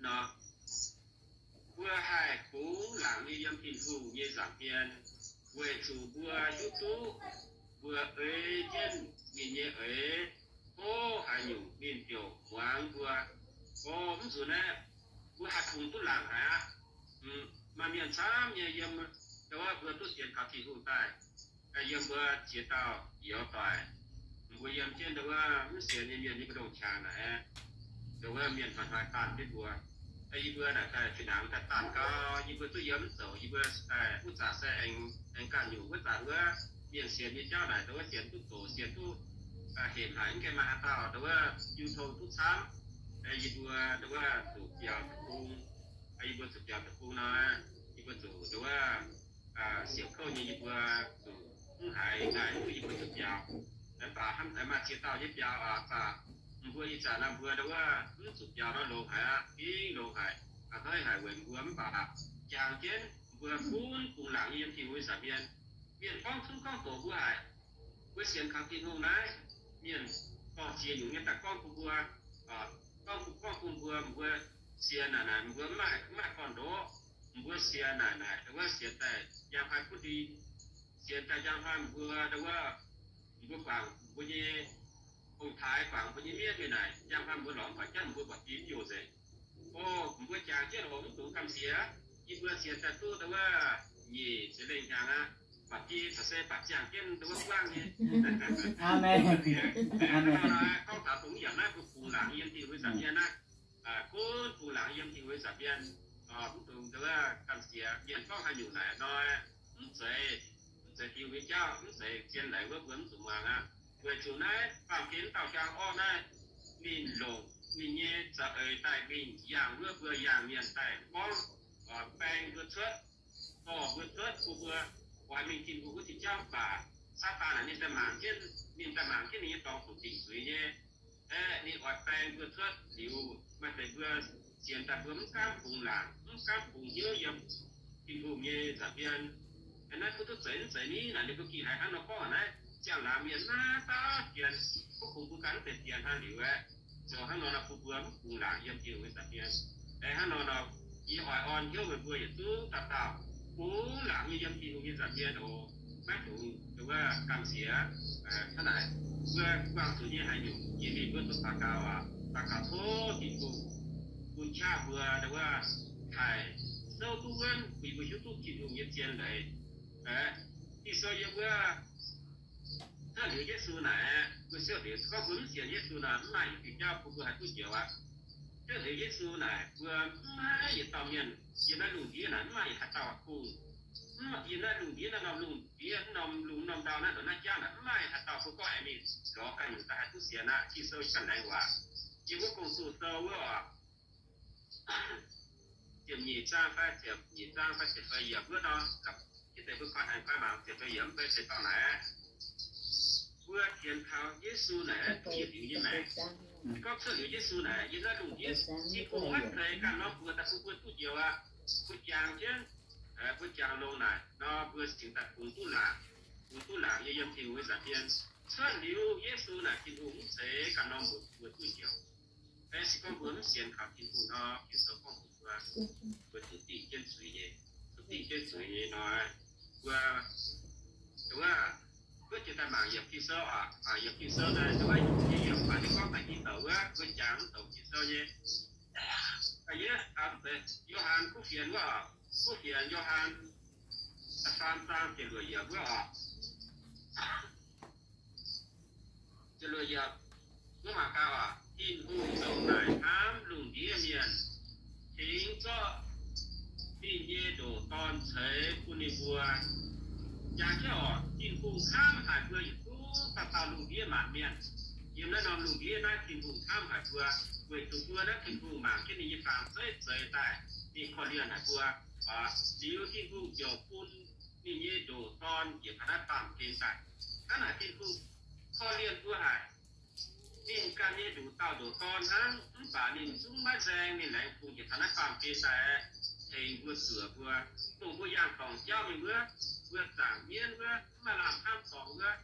Nor, mbuo haih bungx laangc nyei yiem Tin-Hungh nyei nza'hmien, weic zuqc mbuo hiuv duqv mbuo eix jienv ninh nyei eix, tov haaix nyungc ninh ziouc muangx mbuo. O, mv nzunc naaiv mbuo haih bungx duqv laangc haic aqv. Maaih mienh camv nyei yiem, ndau wuov mbuo duqv sienx kaux Tin-Hungh daaih, yiem mbuo ziex dauh youz doic, mbuo yiem jienv ndau wuov mv sienx nyei mienh nyei mbu'ndongx qangx naaic, ndau wuov mienh hnoi-hnoi daanh jienv mbuo. Yie mbuo naaic daaih fih hnangv daaih daanh gau, yie mbuo duqv yiem mv zoux, yie mbuo daaih wuov zanc se aengx ganh nyungc wuov zanc wuov mienh sienx nyei jauv naaic ndau wuov sienx duqv doqc, sienx duqv hemx haic, mv gaengh maaih haaix dauh ndau wuov jiu tong duqv camv. Yie mbuo ndau wuov zuqc biaux deic-bung, yie mbuo zuqc biaux deic-bung nor, yie mbuo zuqc ndau wuov siouc kouv nyei, yie mbuo zuqc mv haiz naaic duqv yie mbuo zuqc biaux. Mv baac hnamv maaih ziex dauh nyei biaux aqv, mv baac mbuo ih zanc naaiv mbuo ndau wuov mv zuqc biaux nor longx haic aqv, fingx longx haic, a'hneiv haic weic mbuo mv baac jangx jienv mbuo gunv bungx laangc nyei yiem Tin-Hungh nyei nza'hmien. Mienh gorngv cunv gorngv doqc mbuo haic. Mbuo sienx kaux Tin-Hungh naaiv, mienh dorh ziex nyungc nyei daaih gorngv bun mbuo, gorngv bun, gorngv bun mbuo, mbuo sienx naaic naaic, mbuo mv maaih, mv maaih gorn-ndoqv. Mbuo sienx naaic naaic, ndau wuov sienx daaih njang hnoi butv ndin, sienx daaih njang hnoi mbuo ndau wuov, mbuo guangc mbuo nyei ong-taaix, guangc mbuo nyei miev mingh naaic, njang hnoi mbuo lorz mv buatc jauv, mbuo buatc fim mv yoh nzengc. O, mbuo jangx jienv oc, mv dungx gamh nziex. Yie mbuo sienx daaih duqv ndau wuov nyic ziepc lengh hnyangx aqv, buatc fim caux se buatc ziangh jienv ndau wuov buangv nyei. Aamen. Aamen. Gorngv taux dongh yaac naaiv mbuo bungx laangc yiem Tin-Hungh nza'hmien naaiv, gunv bungx laangc yiem Tin-Hungh nza'hmien. Mv dungx ndau wuov gamh nziex. Mienh gorngv haaix nyungc naaic hnoi, mv zeiz, mv zeiz Tin-Hungh nyei jauv, mv zeiz zien leiz wuov, mbuo mv zuqc muangx aqv. Weic zuqc naaiv baamh gen dauh jangx orqv naaiv, ninh longc ninh nyei za'eix daaih mingh yangh wuov mbuo yangh mienh daaih gorngv, baeng mbuo cuotv, dorh mbuo cuotv, bun mbuo oix mingh Tin-Hungh wuov diuh jauv. Mv baac Saadaan naaic ninh daaih mangc jienv, ninh daaih mangc jienv ninh nyei dorngx zuqc dingc zuiz nyei. Aeqv, ninh oix baeng mbuo cuotv liuz, maaih deix mbuo sienx daaih mbuo mv gaamv bungx laangc, mv gaamv bungx hnyouv yiem Tin-Hungh nyei nza'hmien. Naaiv mbuo duqv zeiz mv zeiz ni? Naaic ninh mbuo gih haiz hnangv nor gorngv naaiv, ziangh laangz mienh naaiv daav fienx, mv baac mbuo ganh mv zeiz fienx hnangv liuz aeqv, zoux hnangv nor nor bun mbuo mv bungx laangc yiem Tin-Hungh nyei nza'hmien. Aeqv, hnangv nor nor, yie oix orn hnyouv meih mbuo yietc zungv dauh dauh bungx laangc nyei yiem Tin-Hungh nyei nza'hmien oc. Maiv dungx ndau wuov gamh nziex. Hnangv naaic, mbuo buangh zuqc nyei haaix nyungc, yie mingh mbuo zuqc daux gaux aac, daux gaux tov Tin-Hungh bun qaqv mbuo ndau wuov haih souv duqv wuonv, bun yie mbuo hiuv duqv Tin-Hungh nyei zien leiz. Aeqv, Ging-Sou yiem wuov cuotv liuz Yesu naaic, mbuo siouv deix gorngv mbuo mv sienx Yesu nor, mv maaih yietc diuh jauv bun mbuo haih duqv njoux aqv. Cuotv liuz Yesu naaic, mbuo mv maaih yietc dauh mienh yiem naaiv lungh ndiev naaic, mv maaih yietc haaix dauh kungx, mv, yiem naaiv lungh ndiev, naaiv norm lungh ndiev, norm lungh norm ndau naaiv, ndongc naaiv jauv naaic, mv maaih yietc haaix dauh mbuo gorngv aengx mingh lorz ganh nyungc daaih haih duqv sienx aqv. Ging-Sou ganh laengz waac. Yiem wuov Gong-Zoh sou wuov oc, ziepc nyeic zaang fai ziepc nyeic zaang fai ziepc fai yiemc wuov nor, hiuv deix mbuo koi aengx koi mangc ziepc fai yiemc mv bei se dorh naaic. Mbuo sienx kaux Yesu naaic, yietc liuz nyei maengc. Se gorngv cuotv liuz Yesu naaic, yiem naaiv lungh ndiev, Tin-Hungh maiv zeiz ganh norm mbuox daaih bun mbuo duqv njoux aqv. Mbuo jangx jienv, mbuo jangx longx naaic nor, mbuo cingx daaih bungx duqv laangc, bungx duqv laangc nyei yiem Tin-Hungh nyei nza'hmien. Cuotv liuz Yesu naaic, Tin-Hungh mv zeiz ganh norm mbuox mbuo duqv njoux. Aeqv, se gorngv mbuo mv sienx kaux Tin-Hungh nor, Ging-Sou gorngv mbuox mbuo, mbuo zuqc dingh jienv zuiz nyei, zuqc dingh jienv zuiz nyei nor, mbuo, wuov, mbuo jiex daaih mangc yiemc Ging-Sou aac, mangc yiemc Ging-Sou naaic, wuov, yiemc baac ninh gorngv daaih Ging-Sou wuov, mbuo jangx mv douc Ging-Sou nyei. Yie, Yo^han kuv fienx wuov, kuv fienx Yo^han da'faam zaang ziepc luoqc yiemc wuov oc. Ziepc luoqc yiemc, wuov mangc gaax oc, Tin-Hungh ndongc naaic hnamv lungh ndiev mienh, cingx zorqv ninh nyei ndoqc Dorn ceix bun ninh mbuo. Jangx jienv oc, Tin-Hungh hnamv haic mbuo yietc zungv dauh dauh lungh ndiev maanc mienh. Yiem naaiv norm lungh ndiev naaiv Tin-Hungh hnamv haic mbuo, weic zuqc mbuo naaiv Tin-Hungh mangc jienv ninh nyei baamh zeiv zeix daaih, ninh korv-lienh haic mbuo. Liuz Tin-Hungh ziouc bun ninh nyei ndoqc Dorn njiec taux naaiv baamh gen daaih. Hnangv naaic Tin-Hungh korv-lienh mbuo haic. Ninh ganh nyei nduqc dauh ndoqc Dorn hnangv, mv baac ninh zungv maiv nzaeng ninh laengz bungx njiec taux naaiv baamh gen daaih tengx mbuo zuoqc mbuo, dongh mbuo yangh dorngc jauv mingh wuov, mbuo zaangc mienv wuov, mv maaih lamh hnamv dorngx wuov,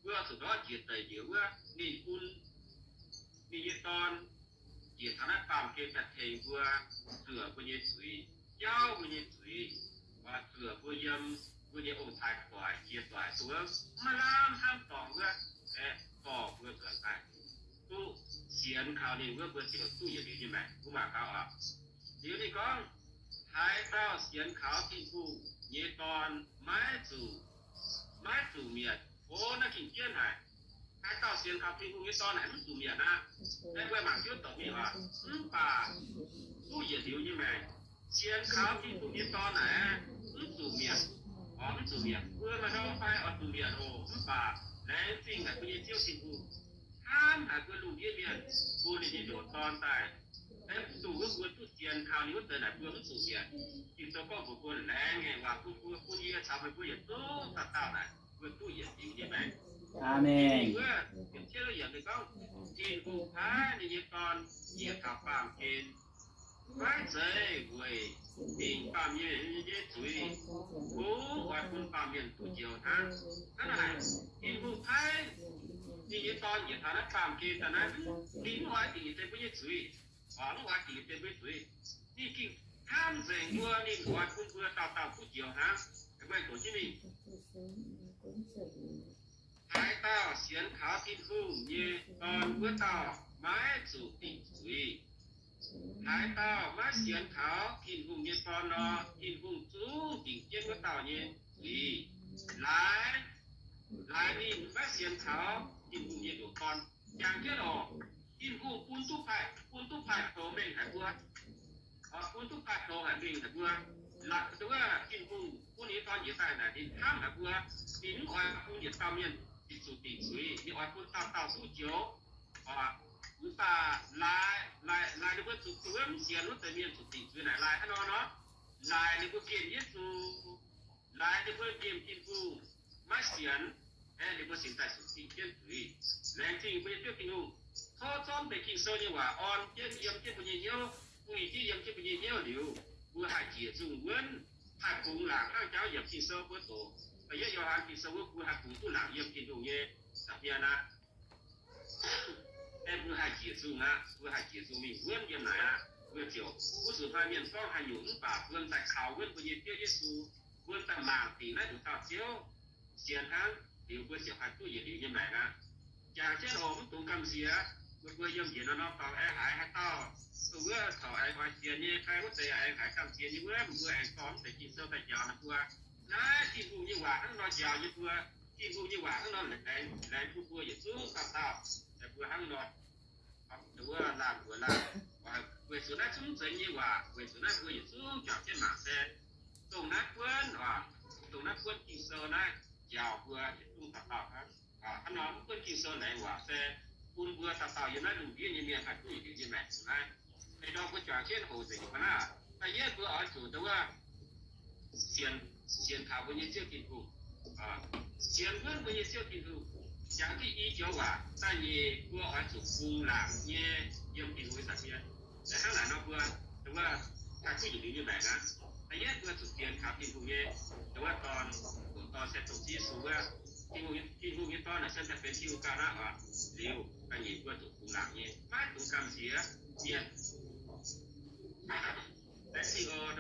mbuo zuqc ndortv njiec deic njiec wuov, ninh bun ninh nyei Dorn njiec taux naaiv baamh gen daaih tengx mbuo zuoqc mbuo nyei zuiz, jauv mbuo nyei zuiz, zuoqc mbuo yiem mbuo nyei ong-taaix doic, jiex doic duqv mv maaih lamh hnamv dorngx wuov, aeqv, dorh mbuo nzuonx daaih duqv sienx kaux ninh wuov, mbuo ziouc duqv yietc liuz nyei maengc. Mbuo mangc gaax oc. Liuz ninh gorngv, haaix dauh sienx kaux Tin-Hungh nyei Dorn maiv zuqc, maiv zuqc mietc. O, naaiv ging jienv haic. Haaix dauh sienx kaux Tin-Hungh nyei Dorn naaic mv zuqc mietc aqv. Aeqv, mbuo mangc jienv doqc mingh oc. Mv baac duqv yietc liuz nyei maengc. Sienx kaux Tin-Hungh nyei Dorn naaic mv zuqc mietc. Oc, mv zuqc mietc. Mbuo maaih ndau fai oix zuqc mietc oc. Mv baac laengz zingh haic mbuo nyei Ziouv Tin-Hungh hnamv haic mbuo lungh ndiev mienh, bun ninh nyei ndoqc Dorn daaih, aeqv, dongh wuov mbuo duqv sienx kaux ninh wuov deix naaic mbuo mv zuqc mietc. Ging-Sou gorngv mbuox mbuo laengz ngaengc waac bun mbuo, bun yie caux meih mbuo yietc zungv dauh dauh naaic mbuo duqv yietc liuz nyei maengc. Aamen. Wuov, yiemc jienv yiemc ninh gorngv, Tin-Hungh paaiv ninh nyei Dorn njiec taux baamh gen, maiv zeiz weic dingc baamh mienh nyei zuiz, kungx oix bun baamh mienh duqv njoux hnangv. Hnangv naaic, Tin-Hungh paaiv ninh nyei Dorn njiec taux naaiv baamh gen daaih naaiv, ninh mv oix dingc yietc deix mbuo nyei zuiz. Oix, mv oix dingc yietc deix mbuo nyei zuiz. Ninh gengh hnamv nzengc mbuo, ninh oix bun mbuo dauh dauh duqv njoux hnangv. Meih doqc jienv mingh. Haaix dauh sienx kaux Tin-Hungh nyei Dorn wuov dauh maiv zuqc dingc zuiz. Haaix dauh maiv sienx kaux Tin-Hungh nyei Dorn nor, Tin-Hungh zungv dingc jienv wuov dauh nyei zuiz. Laaix, laaix ninh maiv sienx kaux Tin-Hungh nyei ndoqc Dorn. Jangx jienv oc, Tin-Hungh bun duqv, bun duqv paaix-poux mengh haic mbuo. Bun duqv paaix-poux haic mengh haic mbuo. Laaix wuov Tin-Hungh bun ninh nyei Dorn njiec daaih naaic, ninh hnamv haic mbuo. Ninh mv oix bun yietc dauh mienh zuqc dingc zuiz. Ninh oix bun dauh dauh duqv njoux. Mv baac laaix, laaix, laaix ninh mbuo zuqc, zuqc wuov mv sienx wuov deix mienh zuqc dingc zuiz naaic laaix hnangv nor nor. Laaix ninh mbuo nqemh Yesu, laaix ninh mbuo nqemh Tin-Hungh, maiv sienx, aeqv, ninh mbuo cingx daaih zuqc dingc jienv zuiz. Laengz zingh mbuo nyei Ziouv Tin-Hungh, tov zorqv deix Ging-Sou nyei waac orn jienv yiem jienv mbuo nyei hnyouv, bun yie jienv yiem jienv mbuo nyei hnyouv liuz, mbuo haih njiec nzungh wuonv, haih bungx laangc hnangv jauv yiemc Ging-Sou mbuo doqc. Da'yietv Yo^han Ging-Sou wuov, mbuo haih bungx duqv laangc yiem Tin-Hungh nyei nza'hmien aqv. Aeqv, mbuo haih njiec nzungh aqv. Mbuo haih njiec nzungh mingh wuonv yiem naaic aqv. Mbuo ziouc, wuov zuqc hnoi mienh gorngv haaix nyungc mv baac mbuo daaih kaux wuonv mbuo nyei Ziouv Yesu, mbuo daaih mangc dingc naaiv nduqc dauh Ziouv, sienx hnangv liuz mbuo ziouc haih duqv yietc liuz nyei maengc aqv. Jangx jienv oc, mv dungx gamh nziex. Mbuo, mbuo yiem njiec nor norm dorngx aengx haiz haaix dauh, dongh wuov corc aengx oix sienx nyei, fai wuov deix aengx haiz gamh nziex nyei wuov, mbuo aengx dorh mv deix Ging-Sou daaih njaaux ninh mbuo. Naaiv Tin-Hungh nyei waac hnangv nor njaaux nyei mbuo. Tin-Hungh nyei waac hnangv nor laengz, laengz bun mbuo yietc zungv dauh dauh, mbuo hnangv nor, wuov laanh mbuox laanh, weic zuqc naaiv zungv zeiz nyei waac, weic zuqc naaiv mbuo yietc zungv juangc jienv mangc se, dongh naaiv buonv, dongh naaiv buonv Ging-Sou naaiv njaaux mbuo yietc zungv dauh dauh hnangv. Hnangv nor mv buonv Ging-Sou laengz waac se bun mbuo dauh dauh yiem naaiv lungh ndiev nyei mienh haih duqv yietc liuz nyei maengc hnangv. Ih ndorm mbuo juangc jienv hoqc nzengc mbuo naaiv. Da'yietv mbuo oix zuqc dongh wuov sienx, sienx kaux mbuo nyei Ziouv Tin-Hungh, sienx wuonv mbuo nyei Ziouv Tin-Hungh. Jangx jienv i joux waac. Da'nyeic mbuo oix zuqc bungx laangc nyei yiem Tin-Hungh nyei nza'hmien. Hnangv naaic nor mbuo dongh wuov haih duqv yietc liuz nyei maengc aqv. Da'yietv mbuo zuqc sienx kaux Tin-Hungh nyei dongh wuov Dorn, dongh Dorn se dongh Ziouv Yesu wuov. Tin-Hungh, Tin-Hungh nyei Dorn naaic se daaih benx Tin-Hungh ganh aqv oc. Liuz da'nyeic mbuo zuqc bungx laangc nyei, maiv dungx gamh nziex mienh. Oc,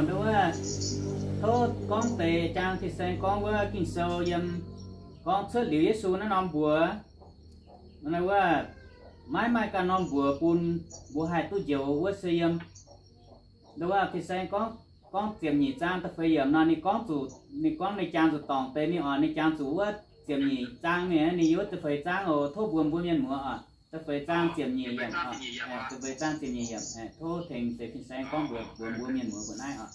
dongh wuov, tov gorngv deix jaang fin-saeng gorngv wuov Ging-Sou yiem gorngv cuotv liuz Yesu naaiv norm mbuox, wuov, maiv maaih ganh norm mbuox bun mbuo haih duqv njoux wuov se yiem, dongh wuov fin-saeng gorngv, gorngv ziepc nyeic zaang da'feix yiemc nor ninh gorngv zuqc, ninh gorngv ninh jangx zuqc dorngc deix mingh oc, ninh jangx zuqc wuov ziepc nyeic zaang mingh, ninh yiem wuov da'feix zaang oc. Tov mbuox mbuo mienh muoz oc, da'feix zaang ziepc nyeic yiemc oc. Da'feix zaang ziepc nyeic yiemc, tov tengx deix fin-saeng gorngv mbuox mbuo mienh muoz mbuo naaiv oc.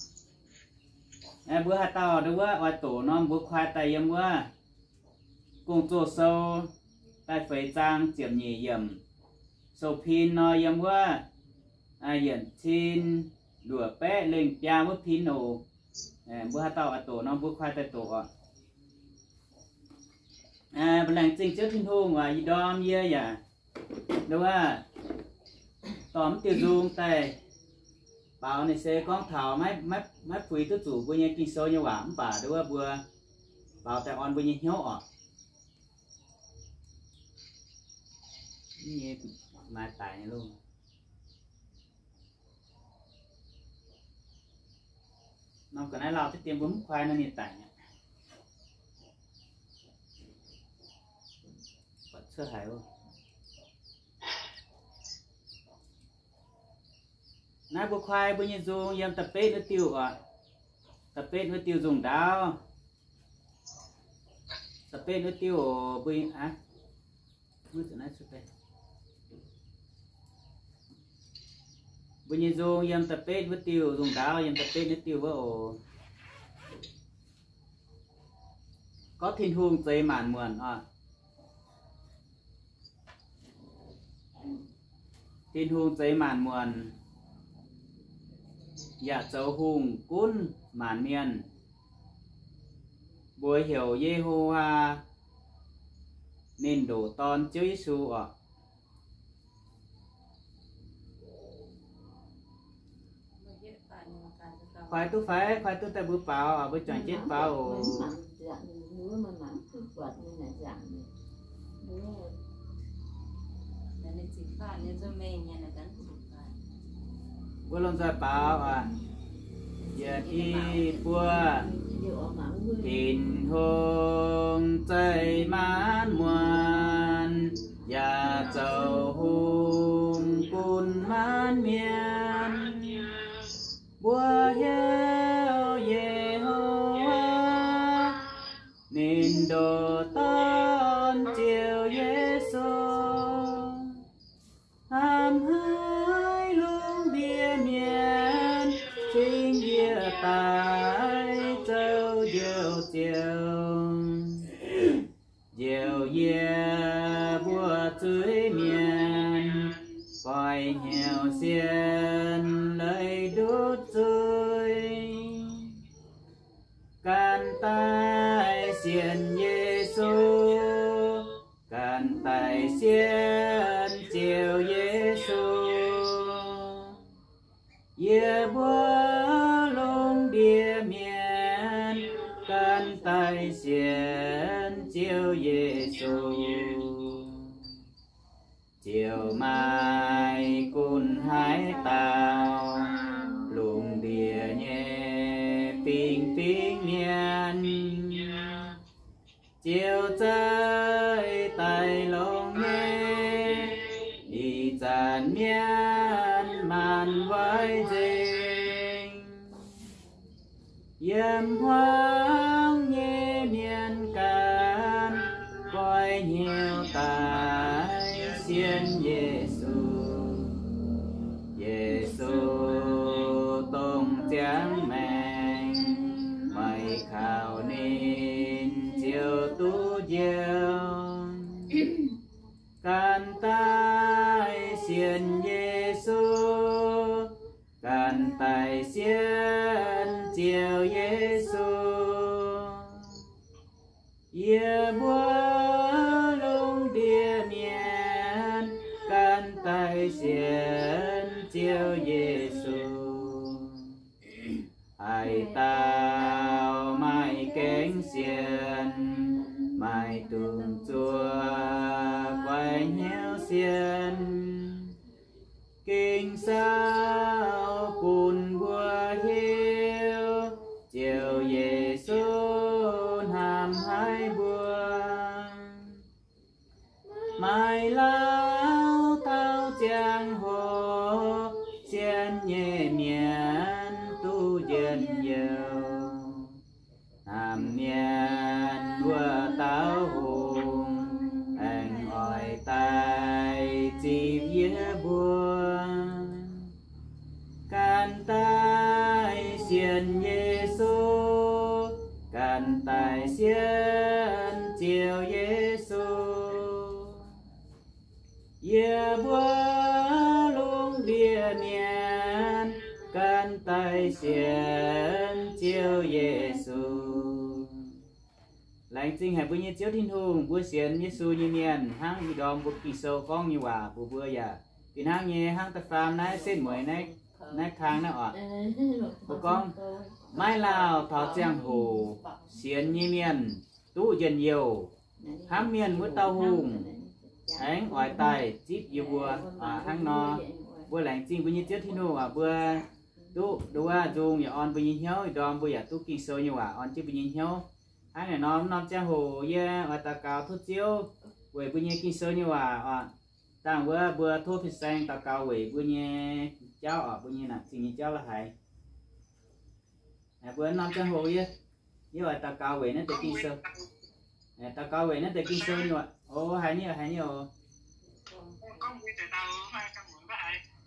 Mbuo haaix dauh nduov wuov oix doqc nor, mbuo kuaai daaih yiem wuov Gong-Zoh Sou da'feix zaang ziepc nyeic yiemc. Sou pin nor yiem wuov yietc cin luoqc baeqv lengh biaa wuov pin oc. Mbuo haaix dauh oix doqc nor, mbuo kuaai daaih doqc oc. Mbuo laengz zingh Ziouv Tin-Hungh waac, ih ndorm yie yaac nduov wuov dorh mv diuh nzung daaih baaux ninh se gorngv taux maiv puix duqv zuqc mbuo nyei Ging-Sou nyei waac, mv baac nduov wuov mbuo baaux daaih orn mbuo nyei hnyouv oc. Nyei maaih daic nyei loh. Norm ga'naaiv lauh deix dien mbuo mv kuaai nor ninh daic aqv. Buatc cuotv haic oc. Naaiv mbuo kuaai mbuo nyei nzung yiem da'betv wuov diuh oc. Da'betv wuov diuh nzung ndaauv. Da'betv wuov diuh oc, mbuo, mbuo nyei nzung yiem da'betv wuov diuh, nzung ndaauv yiem da'betv wuov diuh wuov oc. Gorngv Tin-Hungh zeix maanc muonc oc. Tin-Hungh zeix maanc muonc, yaac zoux hungh gunv maanc mienh. Mbuox heuc Ye^ho^waa, ninh ndoqc Dorn Ziouv Yesu oc. Kuaai duqv fai? Kuaai duqv daaih mbuo baaux, mbuo juangc jienv baaux oc. Mbuo lomh nzoih baaux aqv. Yietc, i, buo. Tin-Hungh zeix maanc muonc, yaac zoux hungh gunv maanc mienh. Mbuo heuc Ye^ho^waa, ninh ndoqc Dorn Ziouv Yesu, hnamv haic lungh ndiev mienh, cingx yie daaih zoux Njoux Ziouv. Njoux yie mbuo zuiz-mienh, goix hnyouv sienx leiz ndutv zuiz. Ganh daaih sienx Yesu, ganh daaih sienx Ziouv Yesu. Yie mbuo lungh ndiev mienh ganh daaih sienx Ziouv Yesu. Ziouv maaih gunv haaix dauh, lungh ndiev nyei fingx-fingx mienh, Ziouv zeiz daaih longx nyei, ih zanc mienh maanc waiv nzengc. Yiem hmuangv nyei mienh ganh, goix hnyouv daaih sienx Yesu. Yesu dongh ziangh maengc, meih kaux ninh ziouc duqv njoux. Ganh daaih sienx Yesu, ganh daaih sienx Ziouv Yesu. Yie mbuo lungh ndiev mienh ganh daaih sienx Ziouv Yesu. Haaix dauh maaih gaengh sienx, maaih dungx zuov goix hnyouv sienx. Ging-Sou bun mbuo hiuv, Ziouv Yesu hnamv haic mbuo. Maaih lauh taux ziangh hoc, sienx nyei mienh duqv njien-youh. Hnamv mienh wuov dauh hoc, Zipv yie mbuo ganh daaih sienx Yesu, ganh daaih sienx Ziouv Yesu. Yie mbuo lungh ndiev mienh ganh daaih sienx Ziouv Yesu. Laengz zingh haic mbuo nyei Ziouv Tin-Hungh, mbuo sienx Yesu nyei mienh hnangv ih ndorm mbuo Ging-Sou gorngv nyei waac mbuox mbuo yaac fih hnangv nyei, hnangv da'faam naaiv setv mueiz naaiv, naaiv kang naaiv oc. Mbuo gorngv, maiv lauh taux ziangh hoc sienx nyei mienh duqv njien-youh, hnamv mienh wuov dauh hungh aengx oix daaih zipv yie mbuo. Hnangv nor, mbuo laengz zingh mbuo nyei Ziouv Tin-Hungh oc, mbuo duqv nduov nzung yaac orn mbuo nyei hnyouv, ih ndorm mbuo yaac duqv Ging-Sou nyei waac orn jienv mbuo nyei hnyouv. Hnangv naaic norm norm ziangh hoc yie oix daux gaux tov Ziouv weic mbuo nyei Ging-Sou nyei waac oc. Dangh wuov mbuo tov fin-saeng daux gaux weic mbuo nyei jauv oc, mbuo nyei naanc zingh nyei jauv la'haiz. Mbuo norm ziangh hoc yie, yie oix daux gaux weic naaiv deix Ging-Sou. Daux gaux weic naaiv deix Ging-Sou nyei waac. O, haiz nyei, haiz nyei oc.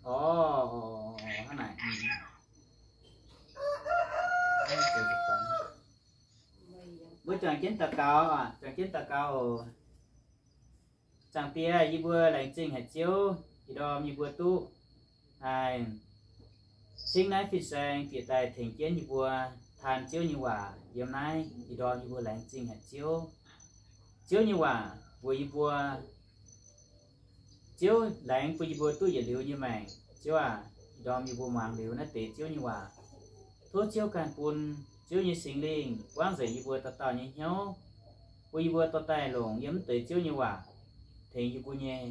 O, hnangv naaic. Mbuo juangc jienv daux gaux oc, juangc jienv daux gaux oc. Zaangc Diex, yie mbuo laengz zingh haic Ziouv, ih ndorm yie mbuo duqv haih cingv naaiv fin-saeng bieqc daaih tengx jienv yie mbuo taan Ziouv nyei waac yiem naaiv. Ih ndorm yie mbuo laengz zingh haic Ziouv. Ziouv nyei waac mbuox yie mbuo, Ziouv laengz bun yie mbuo duqv yietc liuz nyei maengc. Ziouv aac, ih ndorm yie mbuo muangx liuz naaiv deix Ziouv nyei waac, tov Ziouv ganh bun Ziouv nyei Singx Lingh buangv nzengc yie mbuo dauh dauh nyei hnyouv, bun yie mbuo dorh daaih longc yiem mv deix Ziouv nyei waac tengx yie mbuo nyei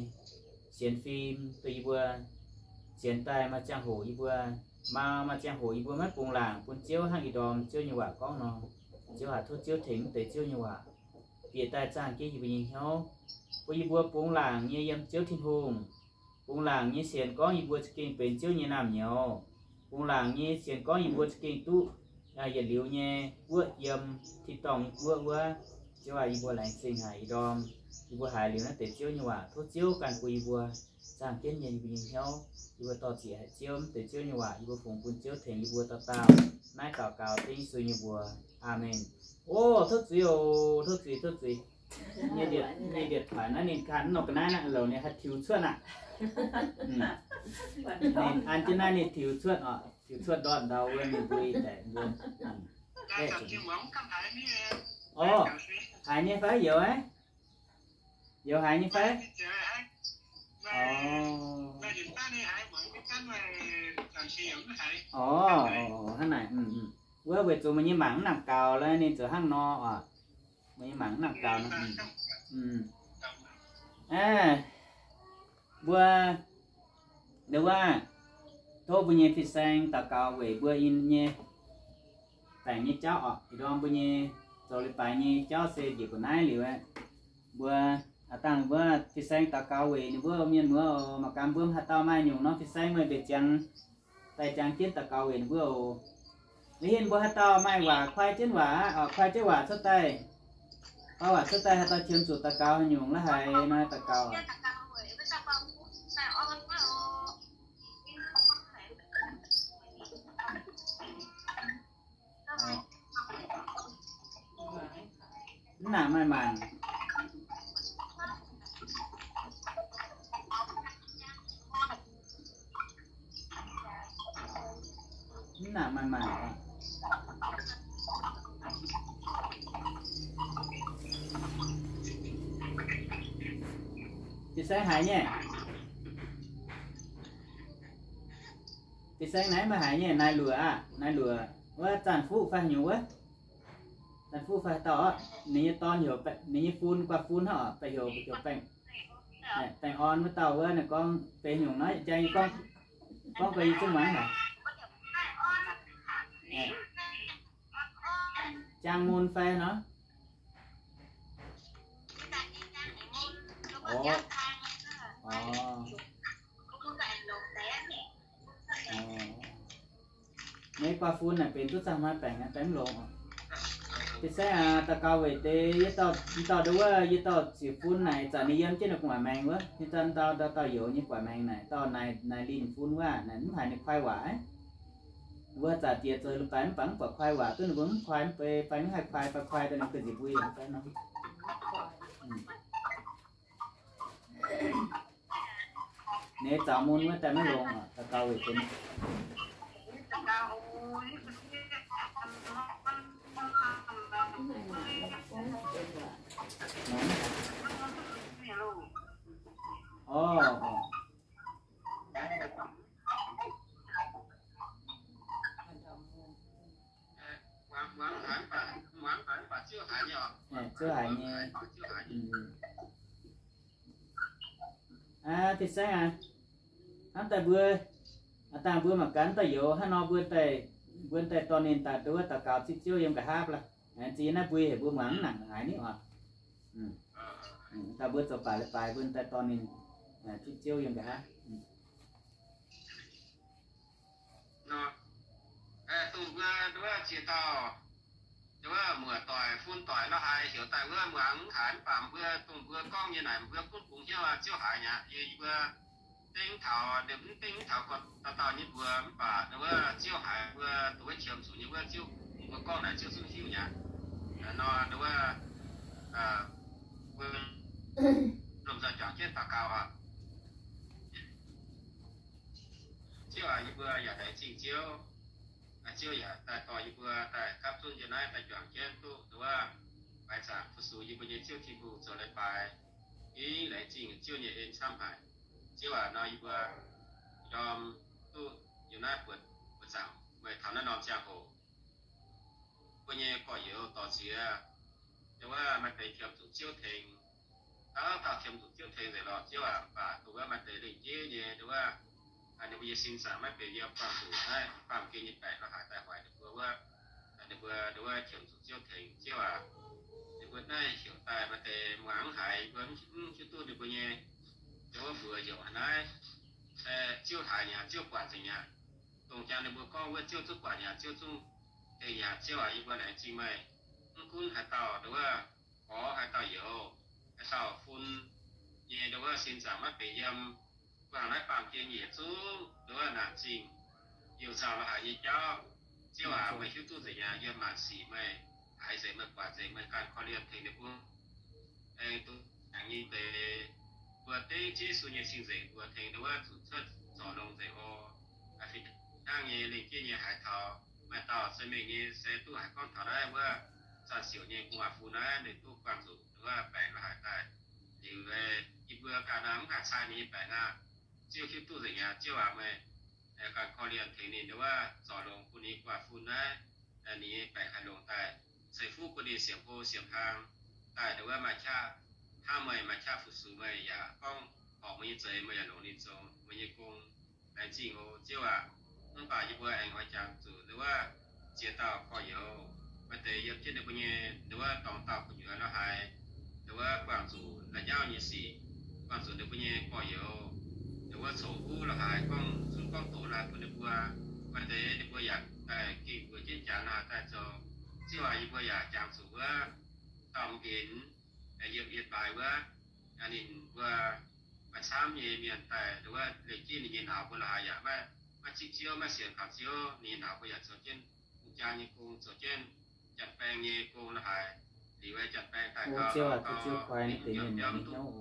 sienx fim, duqv yie mbuo sienx daaih maaih ziangh hoc yie mbuo, maaih maaih ziangh hoc yie mbuo maiv bungx laangc bun Ziouv hnangv ih ndorm Ziouv nyei waac gorngv nor. Ziouv aac, tov Ziouv tengx mv deix Ziouv nyei waac bieqc daaih zaangh jienv yie mbuo nyei hnyouv, bun yie mbuo bungx laangc nyei yiem Ziouv Tin-Hungh, bungx laangc nyei sienx gorngv yie mbuo za'gengh benx Ziouv nyei naamh nyouz, bungx laangc nyei sienx gorngv yie mbuo za'gengh duqv yietc liuz nyei guoqv yiem tin-dorngh nyei guoqv wuov. Ziouv aac, yie mbuo laengz zingh haic ih ndorm yie mbuo haiz liuz naaiv deix Ziouv nyei waac, tov Ziouv ganh bun yie mbuo zaangh jienv nyei yie mbuo nyei hnyouv. Yie mbuo dor-ziec haic Ziouv, mv deix Ziouv nyei waac yie mbuo fungx bun Ziouv tengx yie mbuo dauh dauh. Naaiv daux gaux dengv Yesu nyei mbuox. Aamen. O, tov zuiz oc, tov zuiz, tov zuiz. Nyei điện thoại naaiv ninh kanh nor ga'naaiv naaiv lorqc, ninh haih tiux cuotv aqv. Ninh an jienv naaiv ninh tiux cuotv oc, tiux cuotv ndortv ndau wuov ninh mbuo ih deix mbuo. O, haiz nyei fai youz aqv? Youz haiz nyei fai? O, hnangv naaic. Wuov weic zuqc meih nyei mangc mv nangc gaux lorqc, ninh ziouc hnangv nor oc. Meih nyei mangc mv nangc gaux nor. Mbuo, wuov, tov mbuo nyei fin-saeng daux gaux weic mbuo nyei baengc nyei jauv oc. Ih ndorm mbuo nyei zoux leiz-baaix nyei jauv se njiec mbuo naaiv liuz aqv. Mbuo, aav dangh mbuo fin-saeng daux gaux weic ninh mbuo mienh muoz oc. Mangc gaax mbuo haaix dauh maaih nyungc nor fin-saeng meih mbenc ziangx daaih jangx jienv daux gaux weic ninh mbuo oc. Liuz hin mbuo haaix dauh maaih waac kuaai jienv waac aqv, kuaai jienv waac cuotv daaih. Kuaai waac cuotv daaih, haaix dauh qiemx zuqc daux gaux haaix nyungc la'haiz nor daux gaux. Mv nangc maaih mangc. Mv nangc maaih mangc. Fin-saeng haiz nyei. Fin-saeng naaiv maaih haiz nyei, naaiv luoqc aqv, naaiv luoqc. Wuov Zanc Fuqv fai haaix nyungc wuov? Zanc Fuqv fai haaix dauh oc? Ninh nyei dorn heuc, ninh nyei fun, guaax fun hnangv oc, baeqc heuc, heuc Baengh, Baengh Orn wuov dauh wuov, ninh gorngv benx haaix nyungc nor, jang yie gorngv, gorngv gau yie zungv muangx haic. Jang Mun fai nor? Orv. Orv. Orv. Nyei guaax fun naaic benx duqv zangh hnoi baengc, baengc mv longx oc. Fin-saengv aac, daux gaux weic deix yie dauh, dauh nduov wuov, yie dauh ziec fun naaic, zanc ninh yiem jienv ninh gu'nguaaic maengx wuov, yie dauh, dauh, dauh youz nyei gu'nguaaic maengx naaic, dauh naaic, naaic linh fun wuov, naaic mv haiz ninh kuaai waac. Wuov zanc diex zoux leiz-baaix mv baac mv buatc kuaai waac, duqv ninh mbuo mv kuaai mv bei, fai mv haih kuaai, fai kuaai daaih ninh ga'nziex mbuo yiem fai nor. Ninh zaux mun wuov daaih maiv longx, daux gaux weic deix. Orv, orv. Ziouv haiz nyei. Aa, fin-saengv aac, hnamv daaih mbuo, aa, dangh mbuo mangc gaax dauh youz hnangv nor, mbuo daaih, mbuo daaih dorh ninh daaih nduov wuov daux gaux zipv Ziouv yiem nqa'haav lorqc. Zinh naaiv mbui heuc mbuo muangx mv nangc haaix nyungc oc. Daaih mbuo zoux baac leiz-baaix mbuo daaih dorh ninh zipv Ziouv yiem nqa'haav. Nor, dongh mbuo nduov ziex dauh, nduov muoz-doic fun-doic la'haaix heuc daaih wuov muangx mv haiz mv baac mbuo dongh mbuo gorngv nyei naaic mbuo gunv bungx hnyouv ziouv haiz nyei. Yie mbuo dengv taux, mv dengv taux gorqv dauh dauh nyei mbuox mv baac nduov Ziouv haiz mbuo dongh wuov qiemx zuqc nyei wuov Ziouv, mbuo gorngv naaic Ziouv zungv hiuv nyei. Nor nduov mbuo lomh nzoih juangc jienv daux gaux oc. Ziouv aac, yie mbuo yaac laengz zingh Ziouv. Ziouv yaac daaih dorh yie mbuo daaih gapv zunv yie naaiv daaih juangc jienv duqv nduov baaix zaangc fu-sux yie mbuo nyei Ziouv Tin-Hungh zoux leiz-baaix. Yie laengz zingh Ziouv nyei en camv haic. Ziouv aac, nor yie mbuo ndorm duqv yiem naaiv buoz, buoz zaangc meih taux naaiv norm ziangh hoc, mbuo nyei gorx-youz dorh ziex, nduov maaih deix qiemx zuqc Ziouv tengx, dauh dauh qiemx zuqc Ziouv tengx nzengc lorqc. Ziouv aac, mv baac dongh wuov maaih deix lengc jeiv nyei nduov ninh mbuo nyei sin zaangc maiv benx yiem, buangh zuqc naaiv baamh gen nyei baengc la'haaix daaih hoic ninh mbuo wuov, ninh mbuo nduov qiemx zuqc Ziouv tengx. Ziouv aac, ninh mbuo naaiv heuc daaih maaih deix muangx mv haiz, mbuo mv hiuv duqv ninh mbuo nyei, nduov mbuox heuc haaix naaiv, Ziouv haiz nyei, Ziouv buatc nzengc nyei. Dongh jangx ninh mbuo gorngv wuov Ziouv zungv buatc nyei, Ziouv zungv tengx nyei. Ziouv aac, yie mbuo laengz zingh meih, mv gunv haaix dauh nduov, gorx haaix dauh youz, haaix dauh fun nyei nduov sin zaangc maiv benx yiem, mbuo haaix naaiv baamh gen yietc zungv nduov naanc zingh, youh nzauh la'haaix nyei jauv. Ziouv aac, meih hiuv duqv nzengc nyei, yiem maanc sic meih haiz nzengc, meih buatc nzengc, meih ganh korv-lienh tengx ninh mbuo. Aengx dongh naaic nyei deix, mbuo dengv Yesu nyei cing-nzengc mbuox tengx nduov zuqc cuotv zorc longx nzengc oc. Fih hnangv nyei lengh jeiv nyei haaix taux maaih dauh se mengh nyei se duqv haiz gorngv taux naaiv wuov zanh siouc nyei gu'nguaaz-fun naaiv, ninh duqv buangh zuqc nduov baengc la'haaix daaih. Liuz yie mbuo ganh mv haih cai ninh nyei baengc aqv. Ziouv hiuv duqv nzengc aqv. Ziouv aac, meih ganh korv-lienh tengx ninh nduov zorc longx bun ninh gu'nguaaz-fun naaiv, ninh nyei baengc haih longx daaih, ceix fuqv bun ninh sienx hlo sienx hlang daaih nduov maaih qaqv hnamv meih, maaih qaqv fu-sux meih, yaac gorngv horpc meih nyei zeix, meih yaac longc ninh zoux meih nyei gong. Laengz zingh oc Ziouv aac. Mv baac yie mbuo aengx oix jangx zuqc nduov ziex dauh gorx-youz, maaih deix yiem jienv ninh mbuo nyei nduov dorngx dauh gu'nyuoz la'haaix, nduov buangh zuqc la'nyauv nyei sic, buangh zuqc ninh mbuo nyei gorx-youz, nduov coqv huv la'haaix, gorngv zunv gorngv doqc la'haaix bun ninh mbuo, maaih deix ninh mbuo yaac daaih gengh mbuox jienv jangx la'haaix daaih zoux. Ziouv aac, yie mbuo yaac jangx zuqc wuov dauh m'nqenx yiem yie baaix wuov, ninh mbuo maaih camv nyei mienh daaih nduov leih jienv ninh nyei nauz mbuo la'haaix yaac maiv zipv Ziouv, maiv sienx kaux Ziouv. Ninh nyei nauz mbuo yaac zoux jienv hungh jaa nyei gong, zoux jienv janx-baeng nyei gong la'haaix. Liuz janx-baeng daaih gau, gau, ninh mbuo biauv mv duqv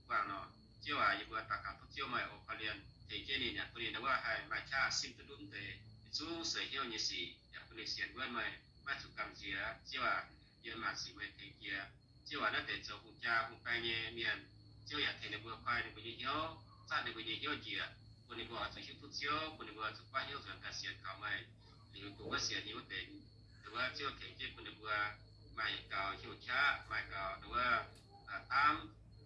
buangh nor. Ziouv aac, yie mbuo daux gaux tov Ziouv meih oix korv-lienh tengx jienv ninh, bun ninh nduov haih maaih qaqv simv duqv ndutv deix yietc zungv seix hnyouv nyei sic, yaac bun ninh sienx wuonv meih, maiv zuqc gamh nziex. Ziouv aac, yiem maanc sic meih tengx jiex. Ziouv aac, naaiv deix zoux hungh jaa hungh baeng nyei mienh, Ziouv yaac tengx ninh mbuo koi ninh mbuo nyei hnyouv, zatv ninh mbuo nyei hnyouv njiec, bun ninh mbuo oix zuqc hiuv duqv Ziouv, bun ninh mbuo zuqc buatv hnyouv nzuonx daaih sienx kaux meih. Liuz dongh wuov sienx nyei wuov deix, dongh wuov Ziouv tengx jienv bun ninh mbuo maaih yietc gaux hnyouv qaqv, maaih gaux dongh wuov daamv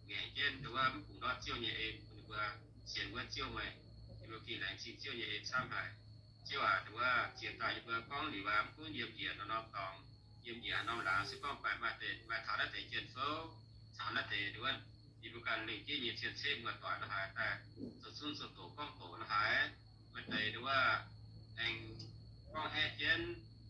ngaengc jienv dongh wuov mv bungx ndortv Ziouv nyei en, bun ninh mbuo sienx wuov Ziouv meih. Yie mbuo gengh laengz zingh Ziouv nyei en camv haic. Ziouv aac, dongh wuov ziex dauh yie mbuo gorngv liuz aqv, mv gunv yiem njiec norm-norm dorngx, yiem njiec haaix norm laangz, se gorngv maaih, maaih deix, maaih taux naaiv deix jien-fouv, caux naaiv deix dongh wuov yie mbuo ganh lengh jeiv nyei cien-ceqv muoz-doic la'haaix daaih zoux zunv zoux doqc gorngv doqc la'haaix, maaih deix dongh wuov aengx gorngv haeqv jienv,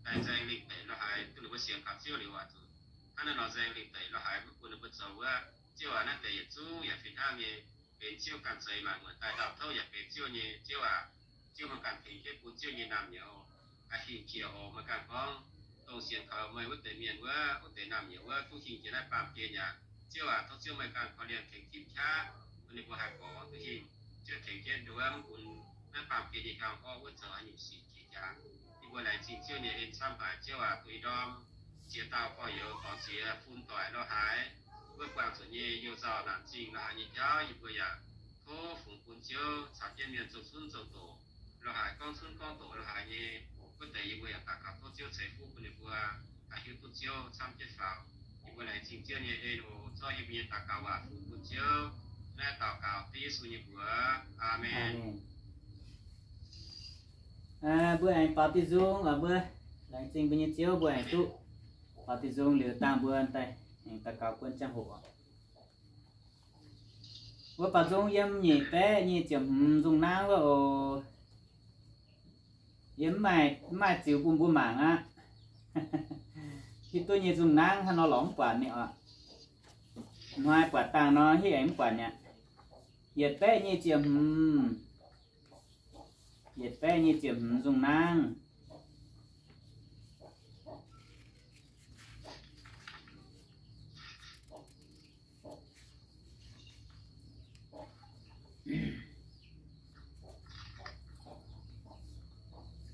daaih nzaeng lingh deic lo haaix, duqv ninh mbuo sienx kaux Ziouv liuz oix zuqc hnangv naaiv nor nzaeng lingh deic lo haaix, mv bun ninh mbuo zoux wuov. Ziouv aac, naaiv deix yietc zungv yaac fih hnangv nyei, benx Ziouv ganh zeix maanc muotc daaih ndau touv yaac benx Ziouv nyei. Ziouv aac, Ziouv meih ganh tengx jienv bun Ziouv nyei naamh nyouz haih hingh jiex oc. Meih ganh gorngv, dongh sienx kaux meih wuov deix mienh wuov, wuov deix naamh nyouz wuov duqv hingh jiex naaiv baamh gen aqv. Ziouv aac, tov Ziouv meih ganh korv-lienh tengx timv qaqv bun ninh mbuo haih gorngv duqv hingh. Ziouv tengx jienv nduov mv bun naaiv baamh gen nyei hnyangx orv wuov zoux haaix nyungc sic jiex jaax. Yie mbuo laengz zingh Ziouv nyei en camv haic. Ziouv aac, duqv ih ndorm ziex dauh gorx-youz dorh ziex fun doic lo haaix, wuov buangh zuqc nyei you nzauh naanc zingh lo haaix nyei jauv, yie mbuo yaac tov fungx bun Ziouv caux jienv mienh zoux cunv zoux doqc lo haaix, gorngv cunv gorngv doqc lo haaix nyei wuov deix, yie mbuo yaac daux gaux tov Ziouv ceix fuqv bun ninh mbuo haih hiuv duqv Ziouv camv jienv faaux. Yie mbuo laengz zingh Ziouv nyei en oc. Zorqv yie mbuo nyei daux gaux waac fungx bun Ziouv. Naaiv daux gaux dengv Yesu nyei mbuox. Aamen. Mbuo aengx baaux diuh nzung oc. Mbuo laengz zingh mbuo nyei Ziouv, mbuo aengx duqv baaux diuh nzung liuz dangh mbuo daaih aengx daux gaux guon ziangh hoc oc. Mbuo baaux nzung yiem nyic baeqv nyic ziepc hmz nzung nangv wuov oc. Yie mv maaih, mv maaih ziux bun mbuo mangc aqv. Hiuv duqv nyei nzung nangv hnangv nor lorz mv buatc ni oc. Hnoi buatc dangh nor hitv aengx mv buatc mi'aqv. Yietc baeqv nyic ziepc hmz, yietc baeqv nyic ziepc hmz nzung nangv.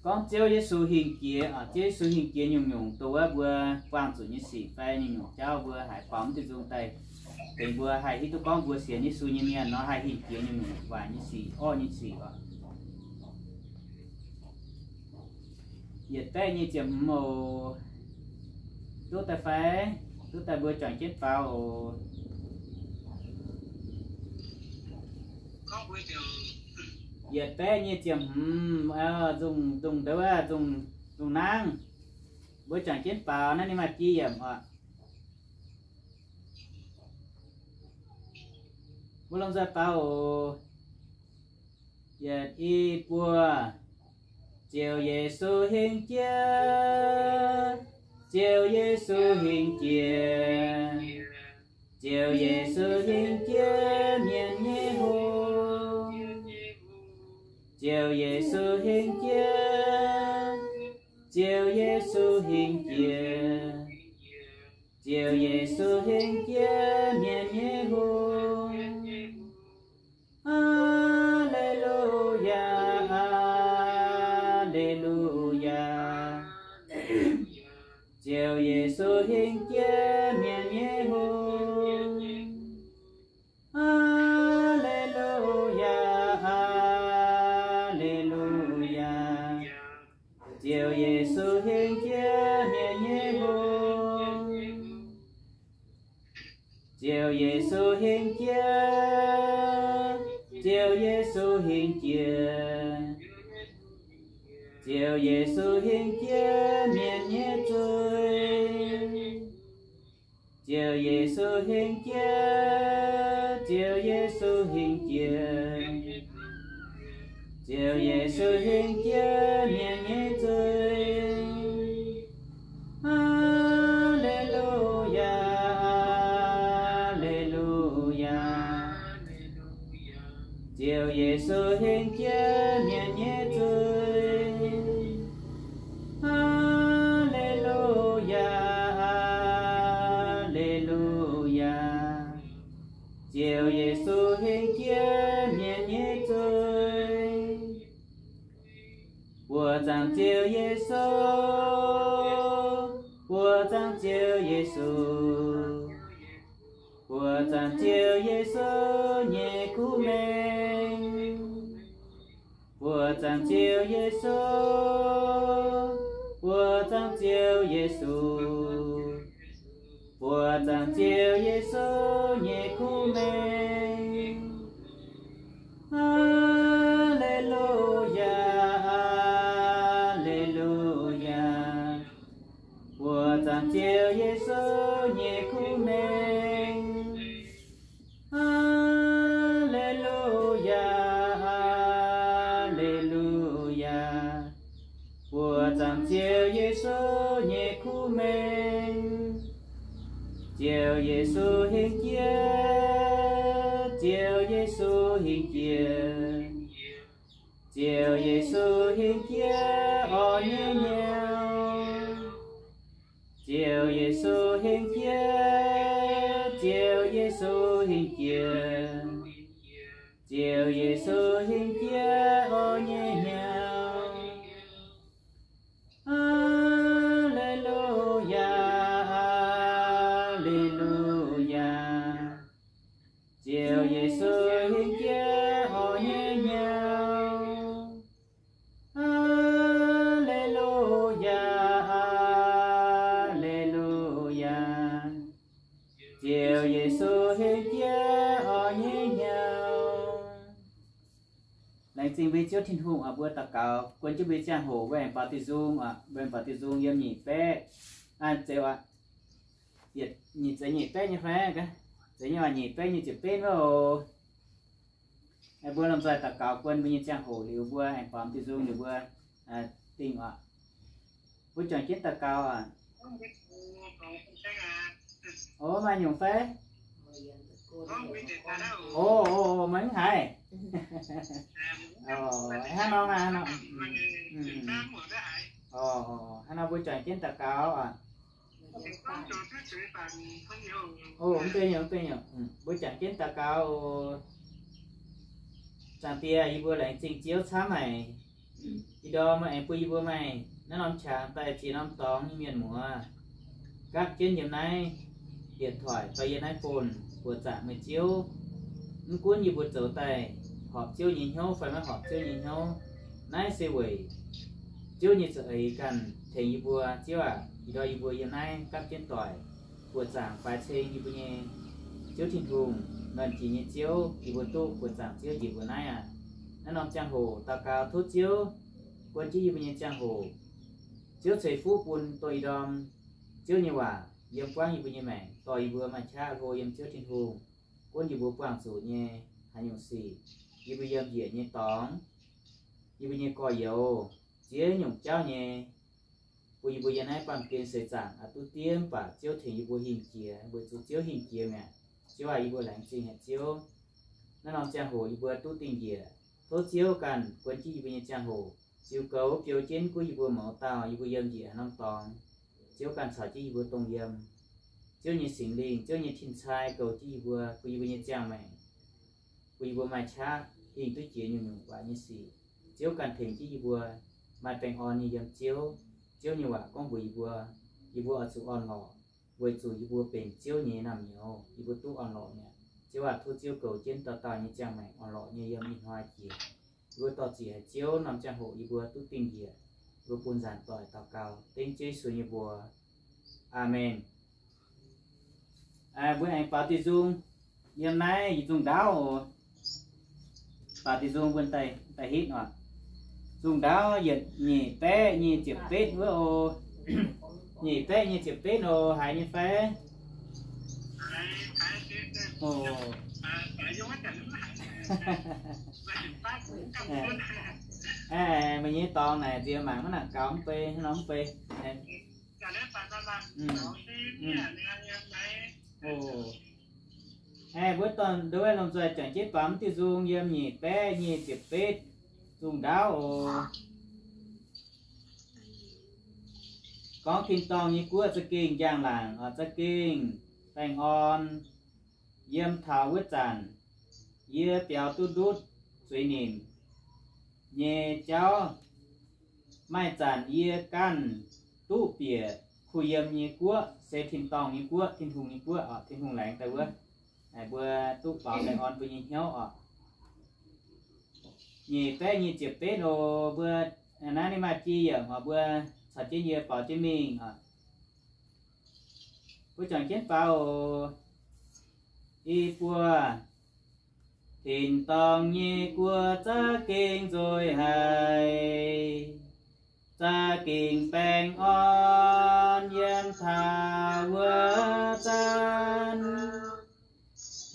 Gorngv Ziouv Yesu hingh jiex, Ziouv Yesu hingh jiex nyungc-nyungc dongh wuov mbuo buangh zuqc nyei sic fai nyungc-nyungc jauv mbuo haiz baaux mv diuh nzung daaih, tengx mbuo haih hiuv duqv gorngv mbuo sienx Yesu nyei mienh nor haih hingh jiex nyungc-nyungc waaic nyei sic, orqv nyei sic oc. Yietc baeqv nyic ziepc hmz oc. Duqv daaih fai? Duqv daaih mbuo juangc jienv faaux oc. Yietc baeqv nyic ziepc hmz, nzung, nzung ndouv, nzung nangv. Mbuo juangc jienv faaux, naaiv ninh maaih jiex yiemc oc. Mbuo lomh nzoih faaux oc. Yietc, i, buo. Ziouv Yesu hingh jiex, Ziouv Yesu hingh jiex, Ziouv Yesu hingh jiex mienh nyei hoc. Ziouv Yesu hingh jiex, Ziouv Yesu hingh jiex, Ziouv Yesu hingh jiex mienh nyei hoc. Aa^le^lu^yaa, aa^le^lu^yaa. Ziouv Yesu hingh jiex mienh nyei hoc. Aa^le^lu^yaa, aa^le^lu^yaa. Ziouv Yesu hingh jiex mienh nyei hoc. Ziouv Yesu hingh jiex, Ziouv Yesu hingh jiex, Ziouv Yesu hingh jiex mienh nyei zuiz. Ziouv Yesu hingh jiex, Ziouv Yesu hingh jiex, Ziouv Yesu hingh jiex mienh nyei zuiz. Aa^le^lu^yaa, aa^le^lu^yaa. Ziouv Yesu hingh jiex mienh nyei zuiz. Aa^le^lu^yaa, aa^le^lu^yaa. Ziouv Yesu hingh jiex mienh nyei zuiz. Buoz zaangc Ziouv Yesu, buoz zaangc Ziouv Yesu, buoz zaangc Ziouv Yesu nyei kuv mengh. Buoz zaangc Ziouv Yesu, buoz zaangc Ziouv Yesu, buoz zaangc Ziouv Yesu nyei kuv mengh. Aa^le^lu^yaa, aa^le^lu^yaa. Buoz zaangc Ziouv Yesu nyei kuv mengh. Aa^le^lu^yaa, aa^le^lu^yaa. Buoz zaangc Ziouv Yesu Yesu hingh jiex, Ziouv Yesu hingh jiex orv nyei hnyouv. Ziouv Yesu hingh jiex, Ziouv Yesu hingh jiex, Ziouv Yesu hingh jiex orv nyei hnyouv. Aa^le^lu^yaa, aa^le^lu^yaa. Ziouv Yesu hingh jiex orv nyei hnyouv. Aa^le^lu^yaa, aa^le^lu^yaa. Ziouv Yesu hingh jiex orv nyei hnyouv. Laengz zingh mbuo Ziouv Tin-Hungh oc. Mbuo daux gaux guon jienv mbuo nyei ziangh hoc, mbuo aengx baaux diuh nzung oc. Mbuo aengx baaux diuh nzung yiem nyic baeqv, aa, zeiz oc, yietc, nyic, zeiz nyic baeqv nyei fai? Zeiz nyei oc, nyic baeqv nyic ziepc betv wuov oc. Mbuo lomh nzoih daux gaux guon mbuo nyei ziangh hoc liuz, mbuo aengx baaux diuh nzung liuz mbuo dingh oc. Mbuo juangc jienv daux gaux oc. O, maaih nyungc fai? O, o, o, maiv haiz. Hnangv nor, hnangv nor. O, hnangv nor mbuo juangc jienv daux gaux oc. O, mv bei nyungc, mv bei nyungc. Mbuo juangc jienv daux gaux oc. Zaangc Diex, yie mbuo laengz zingh Ziouv camv haic. Ih ndorm meih aengx bun yie mbuo maaih naaiv norm qangx daaih ziex norm dorngx nyei mienh muoz, gapv jienv yiem naaiv điện thoại fai yiem naaiv phone buoqc zaangc meih Ziouv. Mv gunv yie mbuo zoux daaih horpc Ziouv nyei hnyouv fai maiv horpc Ziouv nyei hnyouv, naaiv se weic Ziouv nyei za'eix ganh tengx yie mbuo. Ziouv aac, ih ndorm yie mbuo yiem naaiv gapv jienv doic buoqc zaangc faix ceng yie mbuo nyei Ziouv Tin-Hungh, Nernh Jiex nyei Ziouv, yie mbuo duqv buoqc zaangc Ziouv njiec mbuo naaiv aqv. Naaiv norm ziangh hoc daux gaux tov Ziouv guon jienv yie mbuo nyei ziangh hoc. Ziouv ceix fuqv bun dongh ih ndorm Ziouv nyei waac yiem buangv yie mbuo nyei maengc, dorh yie mbuo maaih qaqv hlo yiem Ziouv Tin-Hungh, gunv yie mbuo buangh zuqc nyei haaix nyungc sic, yie mbuo yiem njiec nyei dorngx, yie mbuo nyei gorx-youz, ziex nyungc jauv nyei, bun yie mbuo yiem naaiv baamh gen seix zaangc aqc duqv diev, mv baac Ziouv tengx yie mbuo hingh jiex, weic zuqc Ziouv hingh jiex mi'aqv. Ziouv aac, yie mbuo laengz zingh haic Ziouv. Naaiv norm ziangh hoc yie mbuo duqv dingh njiec, tov Ziouv ganh guon jienv yie mbuo nyei ziangh hoc, ziux goux biou jienv gunv yie mbuo mouz dauh, yie mbuo yiem njiec haaix norm dorngx, Ziouv ganh caux jienv yie mbuo dongh yiem. Ziouv nyei Singx Lingh, Ziouv nyei tin-cai goux jienv yie mbuo, bun yie mbuo nyei ziangh maengc, bun yie mbuo maaih qaqv hingh duqv jiex nyungc-nyungc waaic nyei sic. Ziouv ganh tengx jienv yie mbuo, maaih baengh orn nyei yiem Ziouv. Ziouv nyei waac gorngv mbuox yie mbuo, yie mbuo oix zuqc orn-lorqc, weic zuqc yie mbuo benx Ziouv nyei naamh nyouz, yie mbuo duqv orn-lorqc mi'aqv. Ziouv aac, tov Ziouv goux jienv dauh dauh nyei ziangh maengc orn-lorqc nyei yiem ih hnoi jiex. Yie mbuo dor-ziec haic Ziouv, norm ziangh hoc yie mbuo duqv dingh njiec, yie mbuo bun nzaanc doic daux gaux dengv Ziouv Yesu nyei mbuox. Aamen. Mbuo aengx baaux diuh nzung yiem naaiv yietc zungh ndaauv oc. Baaux diuh nzung mbuo daaih hitv oc. Zungh ndaauv yietc nyic baeqv nyic ziepc betv wuov oc. Nyic baeqv nyic ziepc betv oc, haiz nyei fai? Oc. Meih nyei dorngx naaic nziex mangc maiv nangc gaux mv bei, hnangv nor mv bei. Aeqv, mbuo dorn-ndoqv lomh nzoih juangc jienv baaux mv diuh nzung yiem nyic baeqv nyic ziepc betv zungh ndaauv oc. Gorngv tin-dorngh nyei guoqv za'gengh njang-laangc oc, za'gengh baengh orn. Yiem taux wuov zanc, yie biaux duqv ndutv zuiz nimc nyei jauv. Maaih zanc yie ganh duqv bieqc kuh yiem nyei guoqv, se tin-dorngh nyei guoqv, Tin-Hungh nyei guoqv oc, Tin-Hungh laengz daaih wuov. Mbuo duqv baaux baengh orn mbuo nyei hnyouv oc. Nyic baeqv nyic ziepc betv oc. Mbuo naaiv ninh maaih jiex yiemc oc, mbuo caux jienv yie baaux jienv mingh oc. Mbuo juangc jienv baaux oc. I buo. Tin-dorngh nyei guoqv za'gengh nzoih haic, za'gengh baengh orn yiem taux wuov zanc,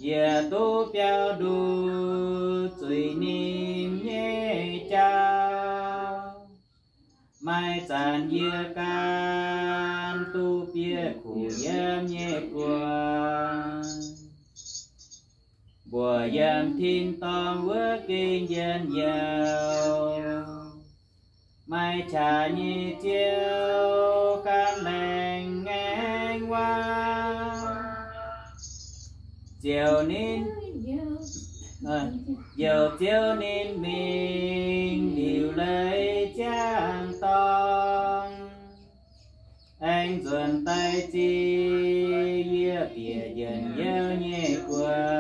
yie duqv biaux nduqc zuiz nimc nyei jauv. Maaih zanc yie ganh duqv bieqc kuh yiem nyei guoqv. Mbuo yiem tin-dorngh wuov gengh njien-youh, maaih qaqv nyei Ziouv gan laengz ngaengc waac. Ziouc ninh, ziouc Ziouv ninh mingh liuz leiz ziangh dorngh, aengx nzuonx daaih ziec yie bieqc njien-youh nyei guoqv.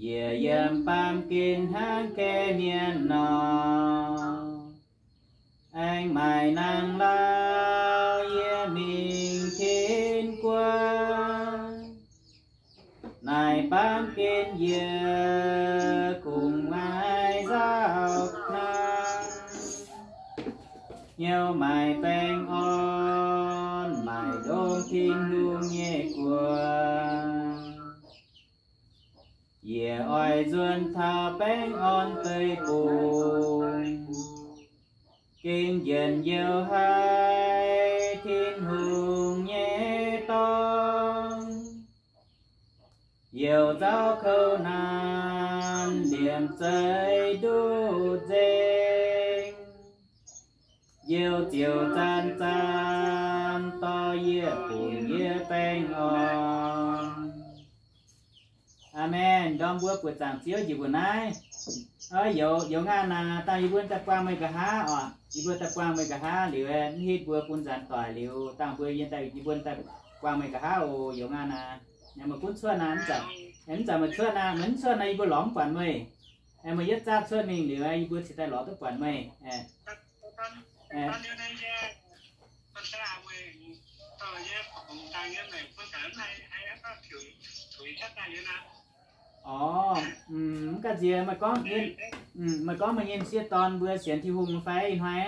Yie yiem baamh gen hnangv gaeqv mienh nor, aengx maaih nangh lauh yie mingh tin-guoqv. Naaic baamh gen yie kungx maaih nzauh hnangv, hnyouv maaih baengh orn, maaih ndongc Tin-Hungh nyei guoqv. Yie oix nzuonx taux baengh orn deic-bung, gengh njien-youh haic Tin-Hungh nyei dorngx. Youh nzauv kouv naanc liemh zeih nduqc nzengc, youh ziouc zanc-zanc dorh yie bun yie baengh orn. Aamen. Ndorm mbuo buoqc zaangc Ziouv njiec mbuo naaiv. Youz, youz ngaanh naaic, dangh yie mbuo daaih buangh meih nqa'haav oc. Yie mbuo daaih buangh meih nqa'haav liuz, mv hitv mbuo bun nzanc doic liuz, dangh mbuo yie daaih, yie mbuo daaih buangh meih nqa'haav oc. Youz ngaanh naaic, meih gunv cuotv naaic, mv zanc, mv zanc meih cuotv naaic, meih mv cuotv naaic yie mbuo lorz mv buatc meih. Meih yietv zaah cuotv mingh liuz, yie mbuo cingx daaih lorz duqv buatc meih. Orv, mv gaax nziex, meih gorngv meih nyei m'sieqv dorn mbuo sienx Tin-Hungh fai ih hnoi?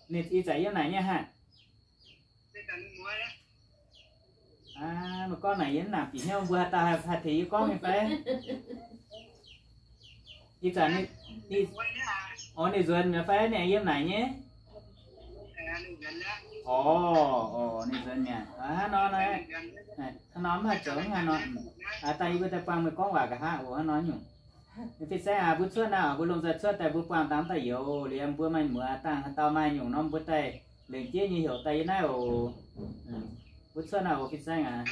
Ninh ih zanc yiem naaic nyei haic? Meih gorngv naaic yie mv nangc bieqc hnyouv mbuo haaix dauh haih tengx yie gorngv nyei fai? Ih zanc, orv, ninh nzuonx mi'aqv fai ninh yiem naaic nyei? Orv, orv, ninh nzuonx mi'aqv. Hnangv nor, hnangv nor mv haih zoux hnangv nor. Dangh yie mbuo daaih buangh meih gorngv waac nqa'haav oc, hnangv nor nyungc. Fih saeng aac, mbuo cuotv naaic oc, mbuo lomh nzoih cuotv daaih mbuo buangh dangh daaih youz liuz, mbuo maaih muoz dangh haaix dauh maaih nyungc norm mbuo daaih lengc jeiv nyei heuc daaih yiem naaiv oc. Mbuo cuotv naaic oc, fih saeng aac.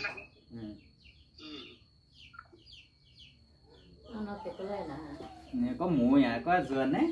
Gorngv muoz yaac gorngv nzuonx naaiv.